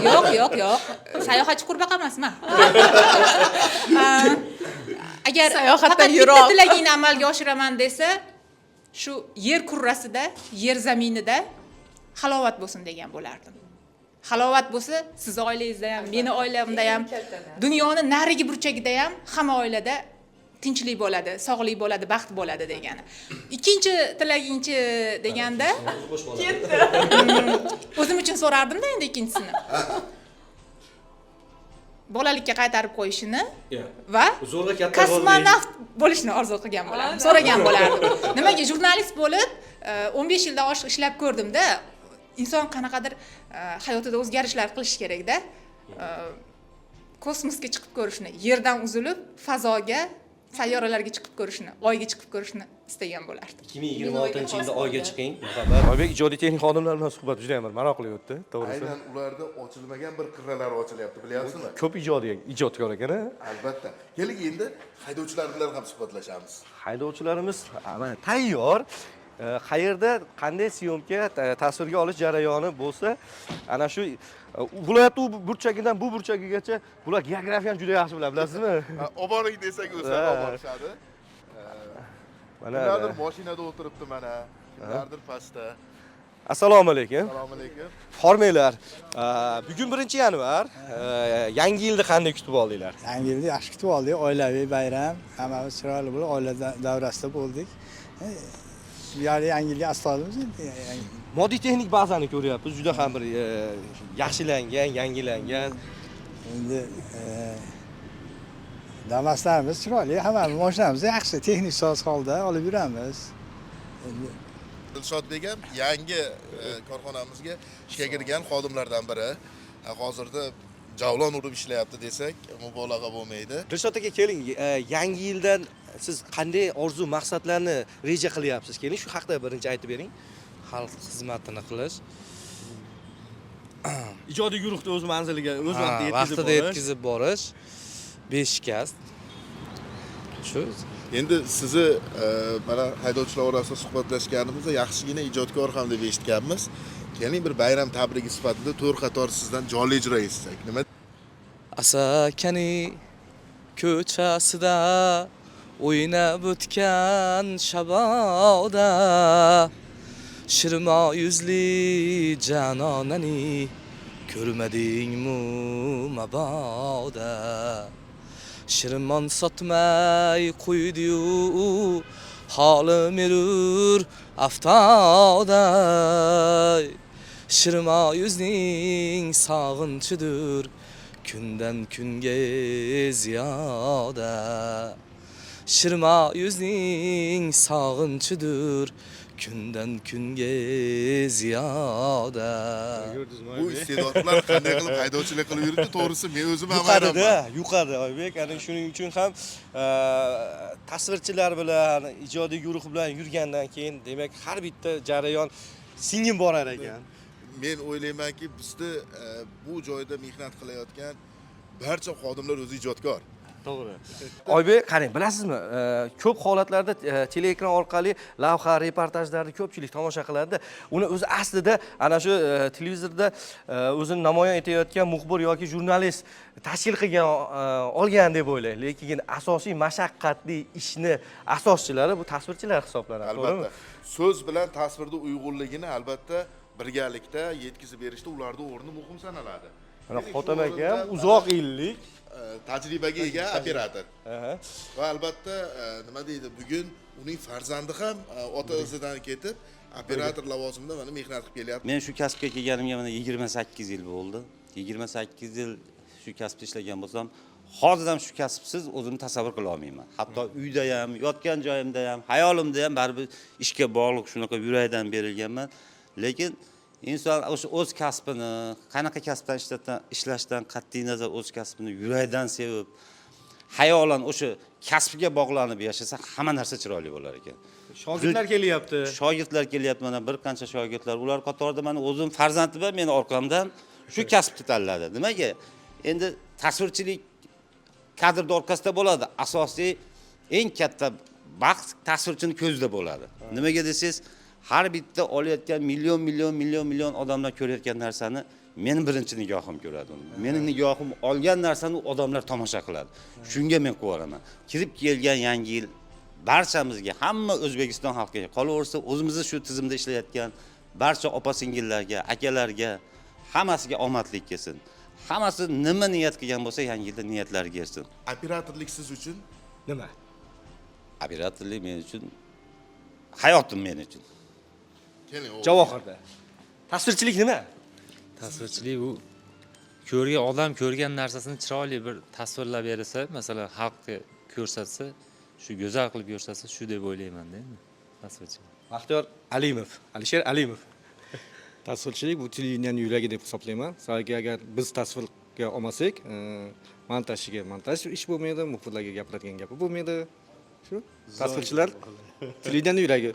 S14: Yo'q, yo'q, yo'q. Sayohatchi qurbaqa emasman. Agar
S15: Sayohatdan
S14: faqat bitta
S15: yiroq.
S14: tilagingni amalga oshiraman desa, shu yer kurrasida, yer zaminida halovat bo'lsin degan bo'lardim. Halovat bo'lsa, siz oilangizda ham, meni oilamda ham, dunyoni narigi burchagida ham hamma oilada tinchlik bo'ladi, sog'lik bo'ladi, baxt bo'ladi degani. Ikkinchi tilagingchi deganda
S15: ketdi.
S14: O'zim uchun so'rardimda endi ikkinchisini. Bolalikka qaytarib qo'yishini va
S1: Zo'rg'a katta
S14: kosmonavt bo'lishni orzu qilgan bo'lardim, so'ragan bo'lardim. Nimaga jurnalist bo'lib 15 yildan oshiq ishlab ko'rdimda, inson qanaqadir hayotida o'zgarishlar qilish kerakda. Kosmosga chiqib ko'rishni, yerdan uzilib fazoga, sayyoralarga chiqib ko'rishni, oyga chiqib ko'rishni istagan bo'lardim.
S1: 2026-yilda oyga chiqing. Muhabbat. Oybek ijodiy texnik xodimlar bilan suhbat juda ham bir maroqli o'tdi, to'g'risi.
S2: Aynan ularda ochilmagan bir qirralari ochilyapti, bilyapsizmi?
S1: Ko'p ijodiy ijodkor ekan, a?
S2: Albatta. Keling endi haydovchilar bilan ham suhbatlashamiz.
S1: Haydovchilarimiz mana tayyor. Qayerda qanday syomka tasvirga olish jarayoni bo'lsa, ana shu viloyat u burchagidan bu burchagigacha bular geografiyani juda yaxshi biladi, bilasizmi?
S2: Olib boring desak o'zlari olib borishadi.
S1: Mana
S2: kimlardir mashinada o'tiribdi mana, kimlardir pastda.
S1: Assalomu alaykum.
S2: Assalomu alaykum.
S1: Hormanglar. Bugun 1-yanvar. Yangi yilni qanday kutib oldinglar?
S16: Yangi yilni yaxshi kutib oldik. Oilaviy bayram, hammamiz chiroyli bo'lib, oila davrasida bo'ldik. Ya'ni yangi yilga astoydimiz endi.
S1: Moddiy texnik bazani ko'ryapmiz, juda ham bir yaxshilangan, yangilangan.
S16: Endi Damaslarimiz chiroyli, hammamiz mashinamiz yaxshi, texnik soz holda olib yuramiz. Endi
S2: Dilshodbek ham yangi korxonamizga ishga kirgan xodimlardan biri. Hozirda javlon urib ishlayapti desak, mubolag'a bo'lmaydi.
S1: Dilshod aka, keling, yangi yildan siz qanday orzu maqsadlarni reja qilyapsiz? Keling, shu haqda birinchi aytib bering.
S17: Xalq xizmatini qilish.
S1: Ijodiy guruhni o'z manziliga o'z vaqtida yetkazib
S17: vaqtida
S1: borish.
S17: yetkazib borish. 5 kasb. Shu.
S2: Endi sizni mana haydovchilar orasida suhbatlashganimizda yaxshigina ijodkor ham deb eshitganmiz. Keling bir bayram tabrigi sifatida to'rt qator sizdan jonli ijro etsak. Nima?
S17: Asakani ko'chasida o'ynab o'tgan shaboda Shirmo yuzli janonani ko'rmadingmi maboda? Shirmon sotmay qo'ydi-yu, holim erur aftoda. Shirmo yuzning sog'inchidir kundan kunga ziyoda. Shirmo yuzning sog'inchidir kundan kunga ziyoda.
S2: Bu iste'dodlar qanday qilib haydovchilik qilib yuribdi, to'g'risi men o'zim ham
S1: Yuqorida,
S2: hayronman.
S1: Yuqorida Oybek, ana shuning uchun ham tasvirchilar bilan, ijodiy guruh bilan yurgandan keyin, demak, har bitta jarayon singib borar ekan.
S2: Men o'ylaymanki, bizda bu joyda mehnat qilayotgan barcha xodimlar o'zi ijodkor.
S1: To'g'ri. Oybek, qarang, bilasizmi, ko'p holatlarda teleekran orqali lavha, reportajlarni ko'pchilik tomosha qiladi. Uni o'zi aslida ana shu televizorda o'zini namoyon etayotgan muxbir yoki jurnalist tashkil qilgan, olgan deb o'ylaydi. Lekin asosiy mashaqqatli ishni asoschilari bu tasvirchilar hisoblanadi, to'g'rimi?
S2: Albatta. So'z bilan tasvirda uyg'unligini albatta birgalikda yetkazib berishda ularning o'rni muhim sanaladi.
S1: Mana
S2: Demak, shu
S1: Xotam aka ham
S2: o'rinda
S1: uzoq yillik
S2: tajribaga ega operator.
S1: Aha.
S2: Va albatta, nima deydi, bugun uning farzandi ham ota izidan ketib, operator lavozimida mana mehnat qilib kelyapti.
S18: Men shu kasbga kelganimga mana 28 yil bo'ldi. 28 yil shu kasbda ishlagan bo'lsam, hozir ham shu kasbsiz o'zimni tasavvur qila olmayman. Hatto uyda ham, yotgan joyimda ham, hayolimda ham baribir ishga bog'liq shunaqa yurakdan berilganman. Lekin inson o'sha o'z kasbini, qanaqa kasbdan ishlashdan qat'iy nazar o'z kasbini yurakdan sevib, hayolan o'sha kasbga bog'lanib yashasa, hamma narsa chiroyli bo'lar ekan.
S1: Shogirdlar kelyapti.
S18: Shogirdlar kelyapti, mana bir qancha shogirdlar. Ular qatorida mana o'zim farzandim ham meni orqamdan shu kasbni tanladi. Nimaga? Endi tasvirchilik kadrda orqasida bo'ladi. Asosiy eng katta baxt tasvirchining ko'zida bo'ladi. Nimaga desangiz, har bitta olayotgan million, million, million, million odamlar ko'rayotgan narsani meni birinchi nigohim ko'radi uni. Meni nigohim olgan narsani odamlar tomosha qiladi. Shunga men quvonaman. Kirib kelgan yangi yil barchamizga, hamma O'zbekiston xalqiga, qolaversa o'zimizni shu tizimda ishlayotgan barcha opa-singillarga, akalarga, hammasiga omadlik kelsin. Hammasi nima niyat qilgan bo'lsa, yangi yilda niyatlariga erishsin.
S2: Operatorlik siz uchun
S1: nima?
S18: Operatorlik men uchun hayotim, men uchun.
S2: Keling, o'g'lim.
S1: Javohirda. Tasvirchilik nima?
S19: Tasvirchilik bu ko'rgan odam ko'rgan narsasini chiroyli bir tasvirlab bersa, masalan, xalqqa ko'rsatsa, shu go'zal qilib ko'rsatsa, shu deb o'ylayman-da endi. Tasvirchilik.
S1: Baxtiyor Alimov, Alisher Alimov.
S20: Tasvirchilik bu televideniyening yuragi deb hisoblayman. Sababi agar biz tasvirga olmasak, montajchiga montaj ish bo'lmaydi, muxbirlarga gapiradigan gapi bo'lmaydi. Shu tasvirchilar televideniyening yuragi.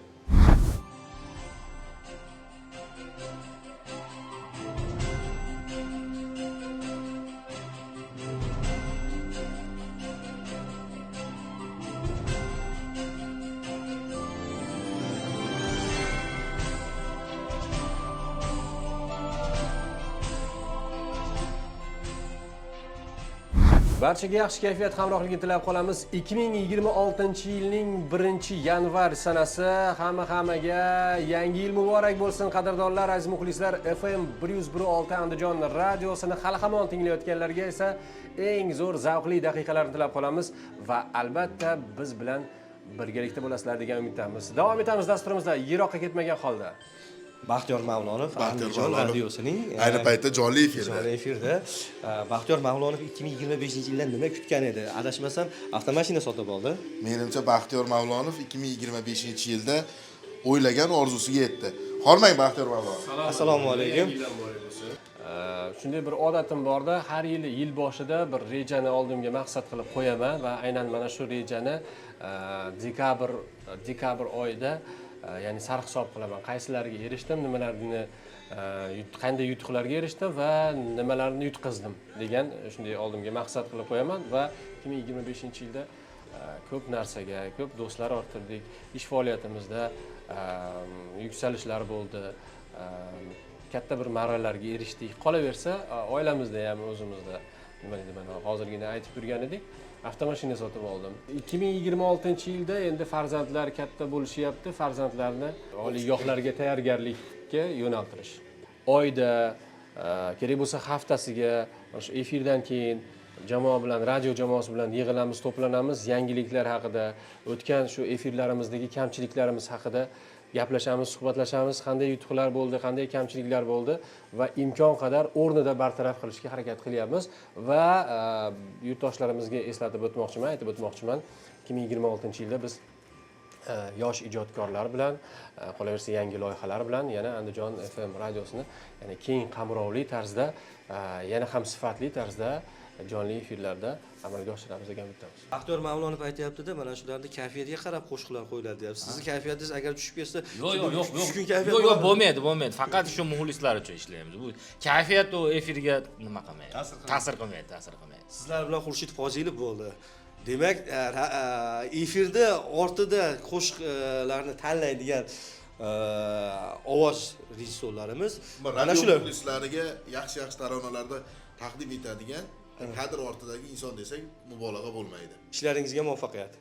S21: Barchaga yaxshi kayfiyat hamrohligini tilab qolamiz. 2026-yilning 1-yanvar sanasi hamma-hammaga yangi yil muborak bo'lsin, qadrdonlar, aziz muxlislar. FM 101.6 Andijon radiosini hali hamon tinglayotganlarga esa eng zo'r zavqli daqiqalarni tilab qolamiz va albatta biz bilan birgalikda bo'lasizlar degan umiddamiz. Davom etamiz dasturimizda yiroqqa ketmagan holda.
S1: Baxtiyor Mavlonov,
S2: Baxtiyor
S1: Andijon
S2: Mavlonov.
S1: radiosining
S2: Ayni paytda jonli efirda.
S1: Jonli efirda. Baxtiyor Mavlonov 2025-yildan nima kutgan edi? Adashmasam, avtomashina sotib oldi.
S2: Menimcha Baxtiyor Mavlonov 2025-yilda o'ylagan orzusiga yetdi. Hormang Baxtiyor Mavlonov.
S1: Assalomu alaykum.
S21: Shunday bir odatim borda, har yili yil boshida bir rejani oldimga maqsad qilib qo'yaman va aynan mana shu rejani dekabr oyida, ya'ni sarhisob qilaman. Qaysilariga erishdim, nimalarni, qanday yutuqlarga erishdim va nimalarni yutqizdim degan shunday oldimga maqsad qilib qo'yaman va 2025-yilda ko'p narsaga, ko'p do'stlar orttirdik, ish faoliyatimizda yuksalishlar bo'ldi, katta bir marralarga erishdik. Qolaversa, oilamizda ham o'zimizda Nima deydi, mana hozirgina aytib turgan edik, avtomashina sotib oldim. 2026-yilda endi farzandlar katta bo'lishyapti, farzandlarni oliygohlarga tayyorgarlikka yo'naltirish. Oyda, kerak bo'lsa haftasiga, mana shu efirdan keyin jamoa bilan, radio jamoasi bilan yig'ilamiz, to'planamiz, yangiliklar haqida, o'tgan shu efirlarimizdagi kamchiliklarimiz haqida gaplashamiz, suhbatlashamiz, qanday yutuqlar bo'ldi, qanday kamchiliklar bo'ldi va imkon qadar o'rnida bartaraf qilishga harakat qilyapmiz. Va yurtdoshlarimizga eslatib o'tmoqchiman, aytib o'tmoqchiman, 2026-yilda biz yosh ijodkorlar bilan, qolaversa yangi loyihalar bilan yana Andijon FM radiosini yana keng qamrovli tarzda, yana ham sifatli tarzda jonli efirlarda amalga oshiramiz degan umiddamiz.
S1: Baxtiyor Mavlonov aytyapti-da, mana shularni kayfiyatiga qarab qo'shiqlar qo'yiladi deyapti. Sizni kayfiyatingiz agar tushib ketsa,
S3: Yo'q, yo'q, yo'q, yo'q.
S1: tushkun kayfiyat
S3: Yo'q, yo'q,
S1: bo'ladi.
S3: bo'lmaydi, bo'lmaydi. Faqat shu muxlislar uchun ishlaymiz. Bu kayfiyat u efirga nima qilmaydi? Ta'sir qilmaydi, ta'sir qilmaydi.
S1: Sizlar bilan Xurshid Fozilov bo'ldi. Demak, efirda ortida qo'shiqlarni tanlaydigan ovoz rejissyorlarimiz mana
S2: radio
S1: shular.
S2: muxlislariga yaxshi-yaxshi taronalarda taqdim etadigan kadr ortidagi inson desak mubolag'a bo'lmaydi.
S1: Ishlaringizga muvaffaqiyat.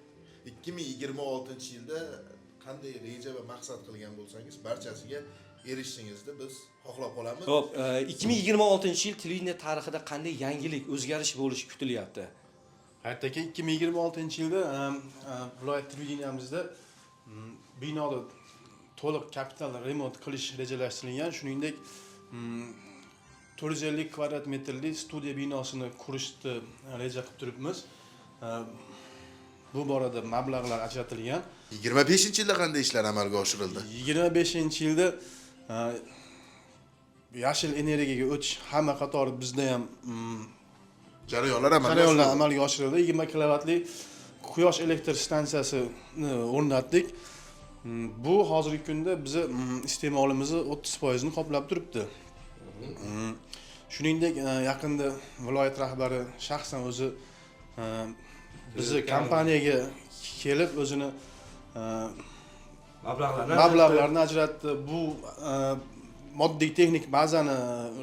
S2: 2026-yilda qanday reja va maqsad qilgan bo'lsangiz, barchasiga erishishingizni biz xohlab qolamiz.
S1: Xo'p, 2026-yil televideniye tarixida qanday yangilik, o'zgarish bo'lishi kutilyapti?
S22: Hayot aka, 2026-yilda viloyat televideniyamizda binoni to'liq kapital remont qilish rejalashtirilgan. Shuningdek, 450 kvadrat metrli studiya binosini qurishni reja qilib turibmiz. Bu borada mablag'lar ajratilgan.
S2: 25-yilda qanday ishlar amalga oshirildi?
S22: 25-yilda yashil energiyaga o'tish hamma qatori bizda ham
S2: jarayonlar amalga
S22: jarayonlar
S2: oshirildi.
S22: amalga oshirildi. 20 kilovatli quyosh elektr stansiyasini o'rnatdik. Bu hozirgi kunda bizni iste'molimizni 30% ni qoplab turibdi. Shuningdek, yaqinda viloyat rahbari shaxsan o'zi bizni kompaniyaga kelib o'zini mablag'larni ajratdi. Bu moddiy texnik bazani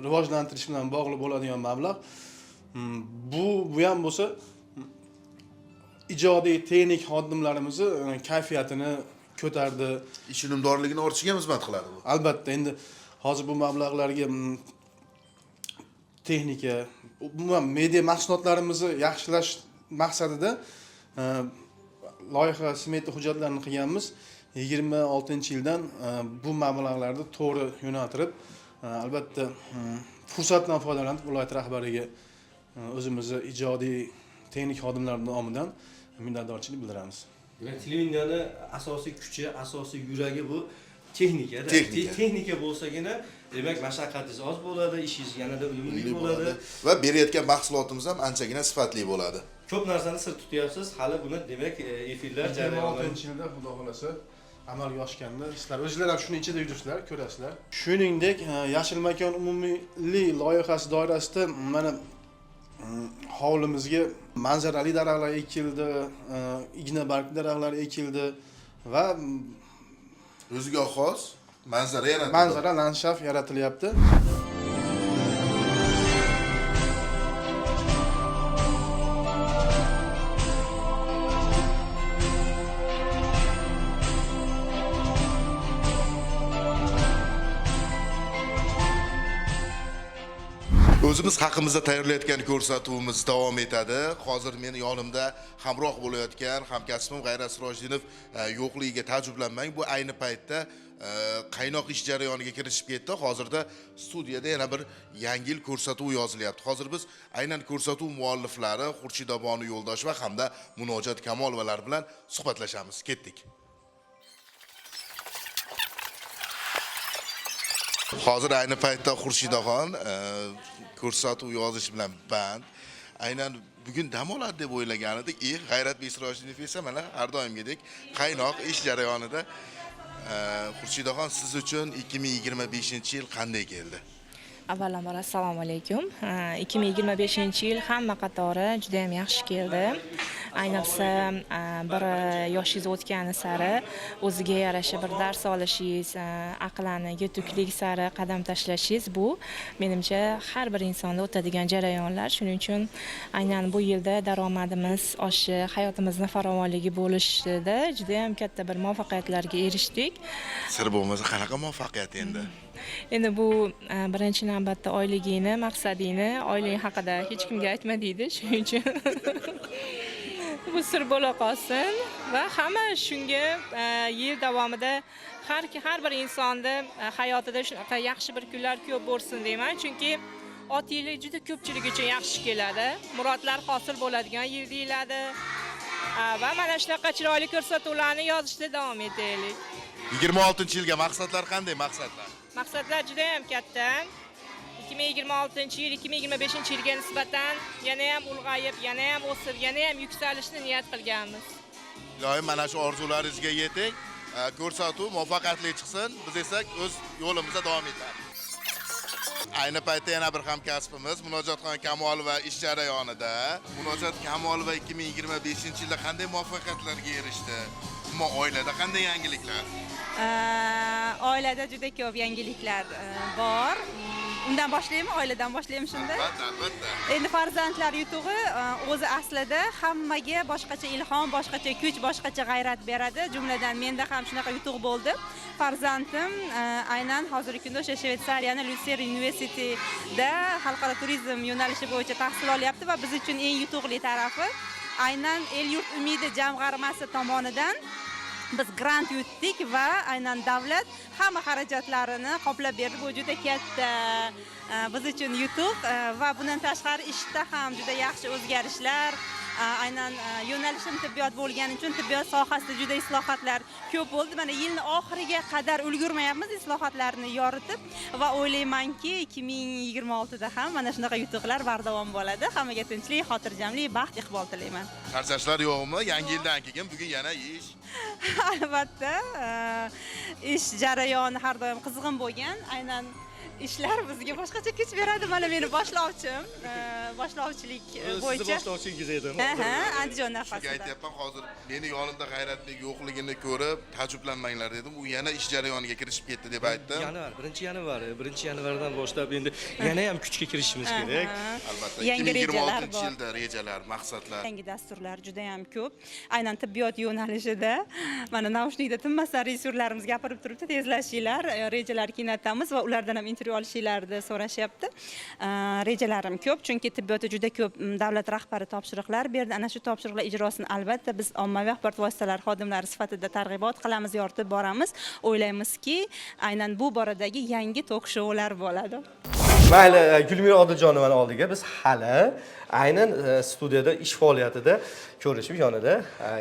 S22: rivojlantirish bilan bog'liq bo'ladigan mablag'. Bu ham bo'lsa ijodiy texnik xodimlarimizni kayfiyatini ko'tardi.
S2: Ish unumdorligini ortishiga xizmat qiladi bu.
S22: Albatta, endi hozir bu mablag'larga texnika, umuman media mahsulotlarimizni yaxshilash maqsadida loyiha smeta hujjatlarini qilganmiz. 26-yildan bu mablag'larni to'g'ri yo'naltirib, albatta fursatdan foydalanib viloyat rahbariga o'zimizni ijodiy texnik xodimlar nomidan minnatdorchilik bildiramiz.
S1: Demak, televideniyani asosiy kuchi, asosiy yuragi bu texnika.
S2: Texnika.
S1: Texnika bo'lsagina, demak, mashaqqatingiz oz bo'ladi, ishingiz yanada unumli bo'ladi
S2: va berayotgan mahsulotimiz ham anchagina sifatli bo'ladi.
S1: Ko'p narsani sir tutyapsiz, hali buni demak efirlar jarayoni
S22: 26-yilda xudo xolasa amalga oshganda sizlar o'zinglar ham shuni ichida yuribsizlar, ko'rasizlar. Shuningdek, Yashil makon umumiyli loyihasi doirasida mana hovlimizga manzarali daraxtlar ekildi, igna bargli daraxtlar ekildi va
S2: o'ziga xos manzara yaratildi.
S22: Manzara, landshaft yaratilyapti.
S2: O'zimiz haqimizda tayyorlayotgan ko'rsatuvimiz davom etadi. Hozir meni yonimda hamroh bo'layotgan hamkasbim G'ayrat Sirojiddinov yo'qligiga taajjublanmang. Bu ayni paytda qaynoq ish jarayoniga kirishib ketdi. Hozirda studiyada yana bir yangi yil ko'rsatuvi yozilyapti. Hozir biz aynan ko'rsatuv mualliflari Xurshidabonu Yo'ldosheva hamda Munojat Kamolovalar bilan suhbatlashamiz. Ketdik. Hozir ayni paytda Xurshidaxon ko'rsatuv yozish bilan band. Aynan bugun dam oladi deb o'ylagan edik. G'ayratbek Sirojiddinov esa mana har doimgidek qaynoq ish jarayonida. Xurshidaxon, siz uchun 2025-yil qanday keldi?
S23: Avvalambor assalomu alaykum. 2025-yil hamma qatori juda ham yaxshi keldi.
S4: Ayniqsa bir yoshingiz o'tgani sari o'ziga yarasha bir dars olishingiz, aqlan yetuklik sari qadam tashlashingiz, bu menimcha har bir insonda o'tadigan jarayonlar. Shuning uchun aynan bu yilda daromadimiz oshishi, hayotimizni farovonligi bo'lishida juda ham katta bir muvaffaqiyatlarga erishdik.
S2: Sir bo'lmasa qanaqa muvaffaqiyat endi?
S4: Endi bu birinchi navbatda oyligingni, maqsadingni, oilang haqida hech kimga aytma deydi. Shuning uchun bu sir bo'la qolsin va hamma shunga yil davomida har bir insonni hayotida shunaqa yaxshi bir kunlar ko'p bo'lsin deyman. Chunki ot yili juda ko'pchilik uchun yaxshi keladi. Murodlar hosil bo'ladigan yil deyiladi. Va mana shunaqa chiroyli ko'rsatuvlarni yozishda davom etaylik.
S2: 26-yilga maqsadlar qanday maqsadlar?
S4: Maqsadlar juda ham katta. 2026-yil 2025-yilga nisbatan yana ham ulg'ayib, yana ham o'sib, yana ham yuksalishni niyat qilganmiz.
S2: Ilohim mana shu orzularingizga yeting. Ko'rsatuv muvaffaqiyatli chiqsin. Biz esa o'z yo'limizda davom etamiz. Ayni paytda yana bir hamkasbimiz Munojatxon Kamolova ish jarayonida. Munojat Kamolova 2025-yilda qanday muvaffaqiyatlarga erishdi? Umuman oilada qanday yangiliklar?
S5: Oilada juda ko'p yangiliklar bor. Undan boshlaymi, oiladan boshlaymi shunda?
S2: Albatta, albatta.
S5: Endi farzandlar yutug'i o'zi aslida hammaga boshqacha ilhom, boshqacha kuch, boshqacha g'ayrat beradi. Jumladan menda ham shunaqa yutuq bo'ldi. Farzandim aynan hozirgi kunda o'sha Shvetsariyaning Lucerne Universityda xalqaro turizm yo'nalishi bo'yicha tahsil olyapti va biz uchun eng yutuqli tarafi aynan El-yurt umidi jamg'armasi tomonidan biz grant yutdik va aynan davlat hamma xarajatlarini qoplab berdi. Bu juda katta biz uchun yutuq va bundan tashqari ishda ham juda yaxshi o'zgarishlar. Aynan yo'nalishim tibbiyot bo'lgani uchun tibbiyot sohasida juda islohotlar ko'p bo'ldi. Mana yilning oxiriga qadar ulgurmayapmiz islohotlarni yoritib va o'ylaymanki 2026da ham mana shunaqa yutuqlar bardavom bo'ladi. Hammaga tinchlik, xotirjamlik, baxt, iqbol tilayman.
S2: Charchashlar yo'qmi? Yangi yildan keyin bugun yana ish.
S5: Albatta, ish jarayoni har doim qizg'in bo'lgan. Aynan ishlar bizga boshqacha kuch beradi. Mana meni boshlovchim, boshlovchilik bo'yicha.
S20: Sizni boshlovchingiz edim.
S5: Aha, Andijon nafasida.
S2: Shunga aytyapman, hozir meni yonimda G'ayratbek yo'qligini ko'rib taajjublanmanglar dedim. U yana ish jarayoniga kirishib ketdi deb aytdim.
S1: Yanvar, 1-yanvar, 1-yanvardan boshlab endi yana ham kuchga kirishimiz kerak.
S2: Albatta,
S5: Yangi rejalar bor.
S2: 2026-yilda rejalar, maqsadlar.
S5: Yangi dasturlar juda ham ko'p. Aynan tibbiyot yo'nalishida mana naushnikda tinmasdan rejissyorlarimiz gapirib turibdi, tezlashinglar, rejalar kengaytiramiz va ulardan ham intervyu olishinglarni so'rashyapti. Rejalarim ko'p, chunki tibbiyotda juda ko'p davlat rahbari topshiriqlar berdi. Ana shu topshiriqlar ijrosini albatta biz ommaviy axborot vositalari xodimlari sifatida targ'ibot qilamiz, yoritib boramiz. O'ylaymizki, aynan bu boradagi yangi tok-shoular bo'ladi.
S1: Mayli, Gulmira Odiljonovani oldiga biz hali aynan studiyada ish faoliyatida ko'rishib yonida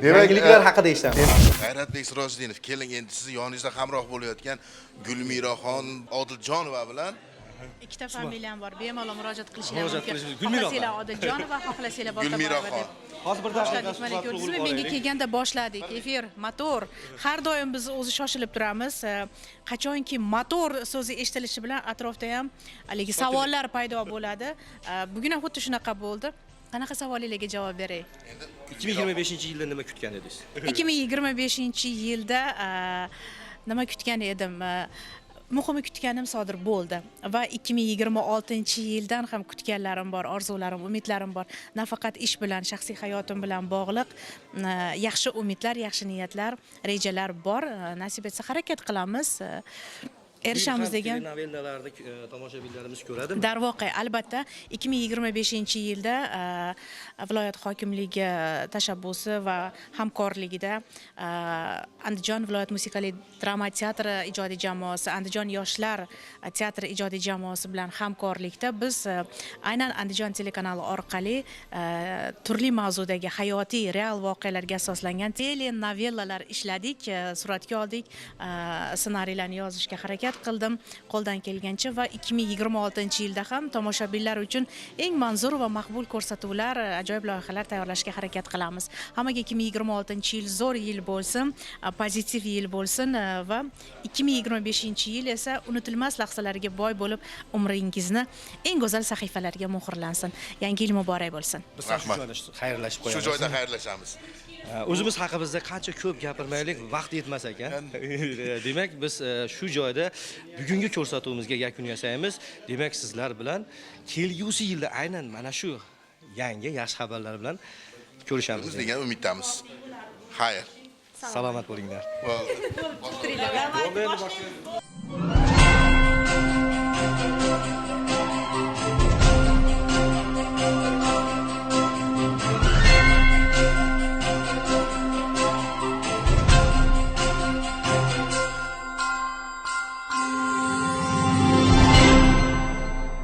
S1: yangiliklar haqida eshitamiz.
S2: G'ayratbek Sirojiddinov, keling endi sizni yoningizda hamroh bo'layotgan Gulmiraxon Odiljonova bilan
S23: ikkita familiyam bor, bemalol murojaat qilishinglar
S1: Murojaat
S23: mumkin.
S1: qilishingiz. Gulmira
S23: Xohlasanglar Odiljonova, xohlasanglar Botaboyeva deb.
S1: Hozir bir daqiqa
S23: Boshladik, mana ko'rdingizmi, menga kelganda boshladik. Efir, motor. Har doim biz o'zi shoshilib turamiz. Qachonki motor so'zi eshitilishi bilan atrofda ham haligi savollar paydo bo'ladi. Bugun ham xuddi shunaqa bo'ldi. Qanaqa savolinglarga javob beray?
S1: 2025-yilda nima kutgan edingiz?
S23: 2025-yilda nima kutgan edim? Muhimi kutganim sodir bo'ldi va 2026-yildan ham kutganlarim bor, orzularim, umidlarim bor. Nafaqat ish bilan, shaxsiy hayotim bilan bog'liq yaxshi umidlar, yaxshi niyatlar, rejalar bor. Nasib etsa harakat qilamiz. Erishamiz degan
S1: telenovellalarni tomoshabinlarimiz ko'radimi?
S23: Darvoqe, albatta 2025-yilda viloyat hokimligi tashabbusi va hamkorligida Andijon viloyat musiqali drama teatri ijodiy jamoasi, Andijon yoshlar teatri ijodiy jamoasi bilan hamkorlikda biz aynan Andijon telekanali orqali turli mavzudagi hayotiy real voqealarga asoslangan telenovellalar ishladik, suratga oldik, ssenariylarni yozishga harakat Harakat qildim qo'ldan kelgancha va 2026-yilda ham tomoshabinlar uchun eng manzur va maqbul ko'rsatuvlar, ajoyib loyihalar tayyorlashga harakat qilamiz. Hammaga 2026-yil zo'r yil bo'lsin, pozitiv yil bo'lsin va 2025-yil esa unutilmas lahzalarga boy bo'lib, umringizni eng go'zal sahifalarga muhrlansin. Yangi yil muborak bo'lsin.
S1: Biz ham shu joyda xayrlashib
S2: Shu
S1: qo'yamiz.
S2: joyda xayrlashamiz.
S1: O'zimiz haqimizda qancha ko'p gapirmaylik, vaqt yetmas ekan. Demak, biz shu joyda bugungi ko'rsatuvimizga yakun yasaymiz. Demak, sizlar bilan kelgusi yilda aynan mana shu yangi yaxshi xabarlar bilan ko'rishamiz
S2: degan umiddamiz. Xayr.
S1: Salomat bo'linglar.
S5: Давайте, boshlaymiz.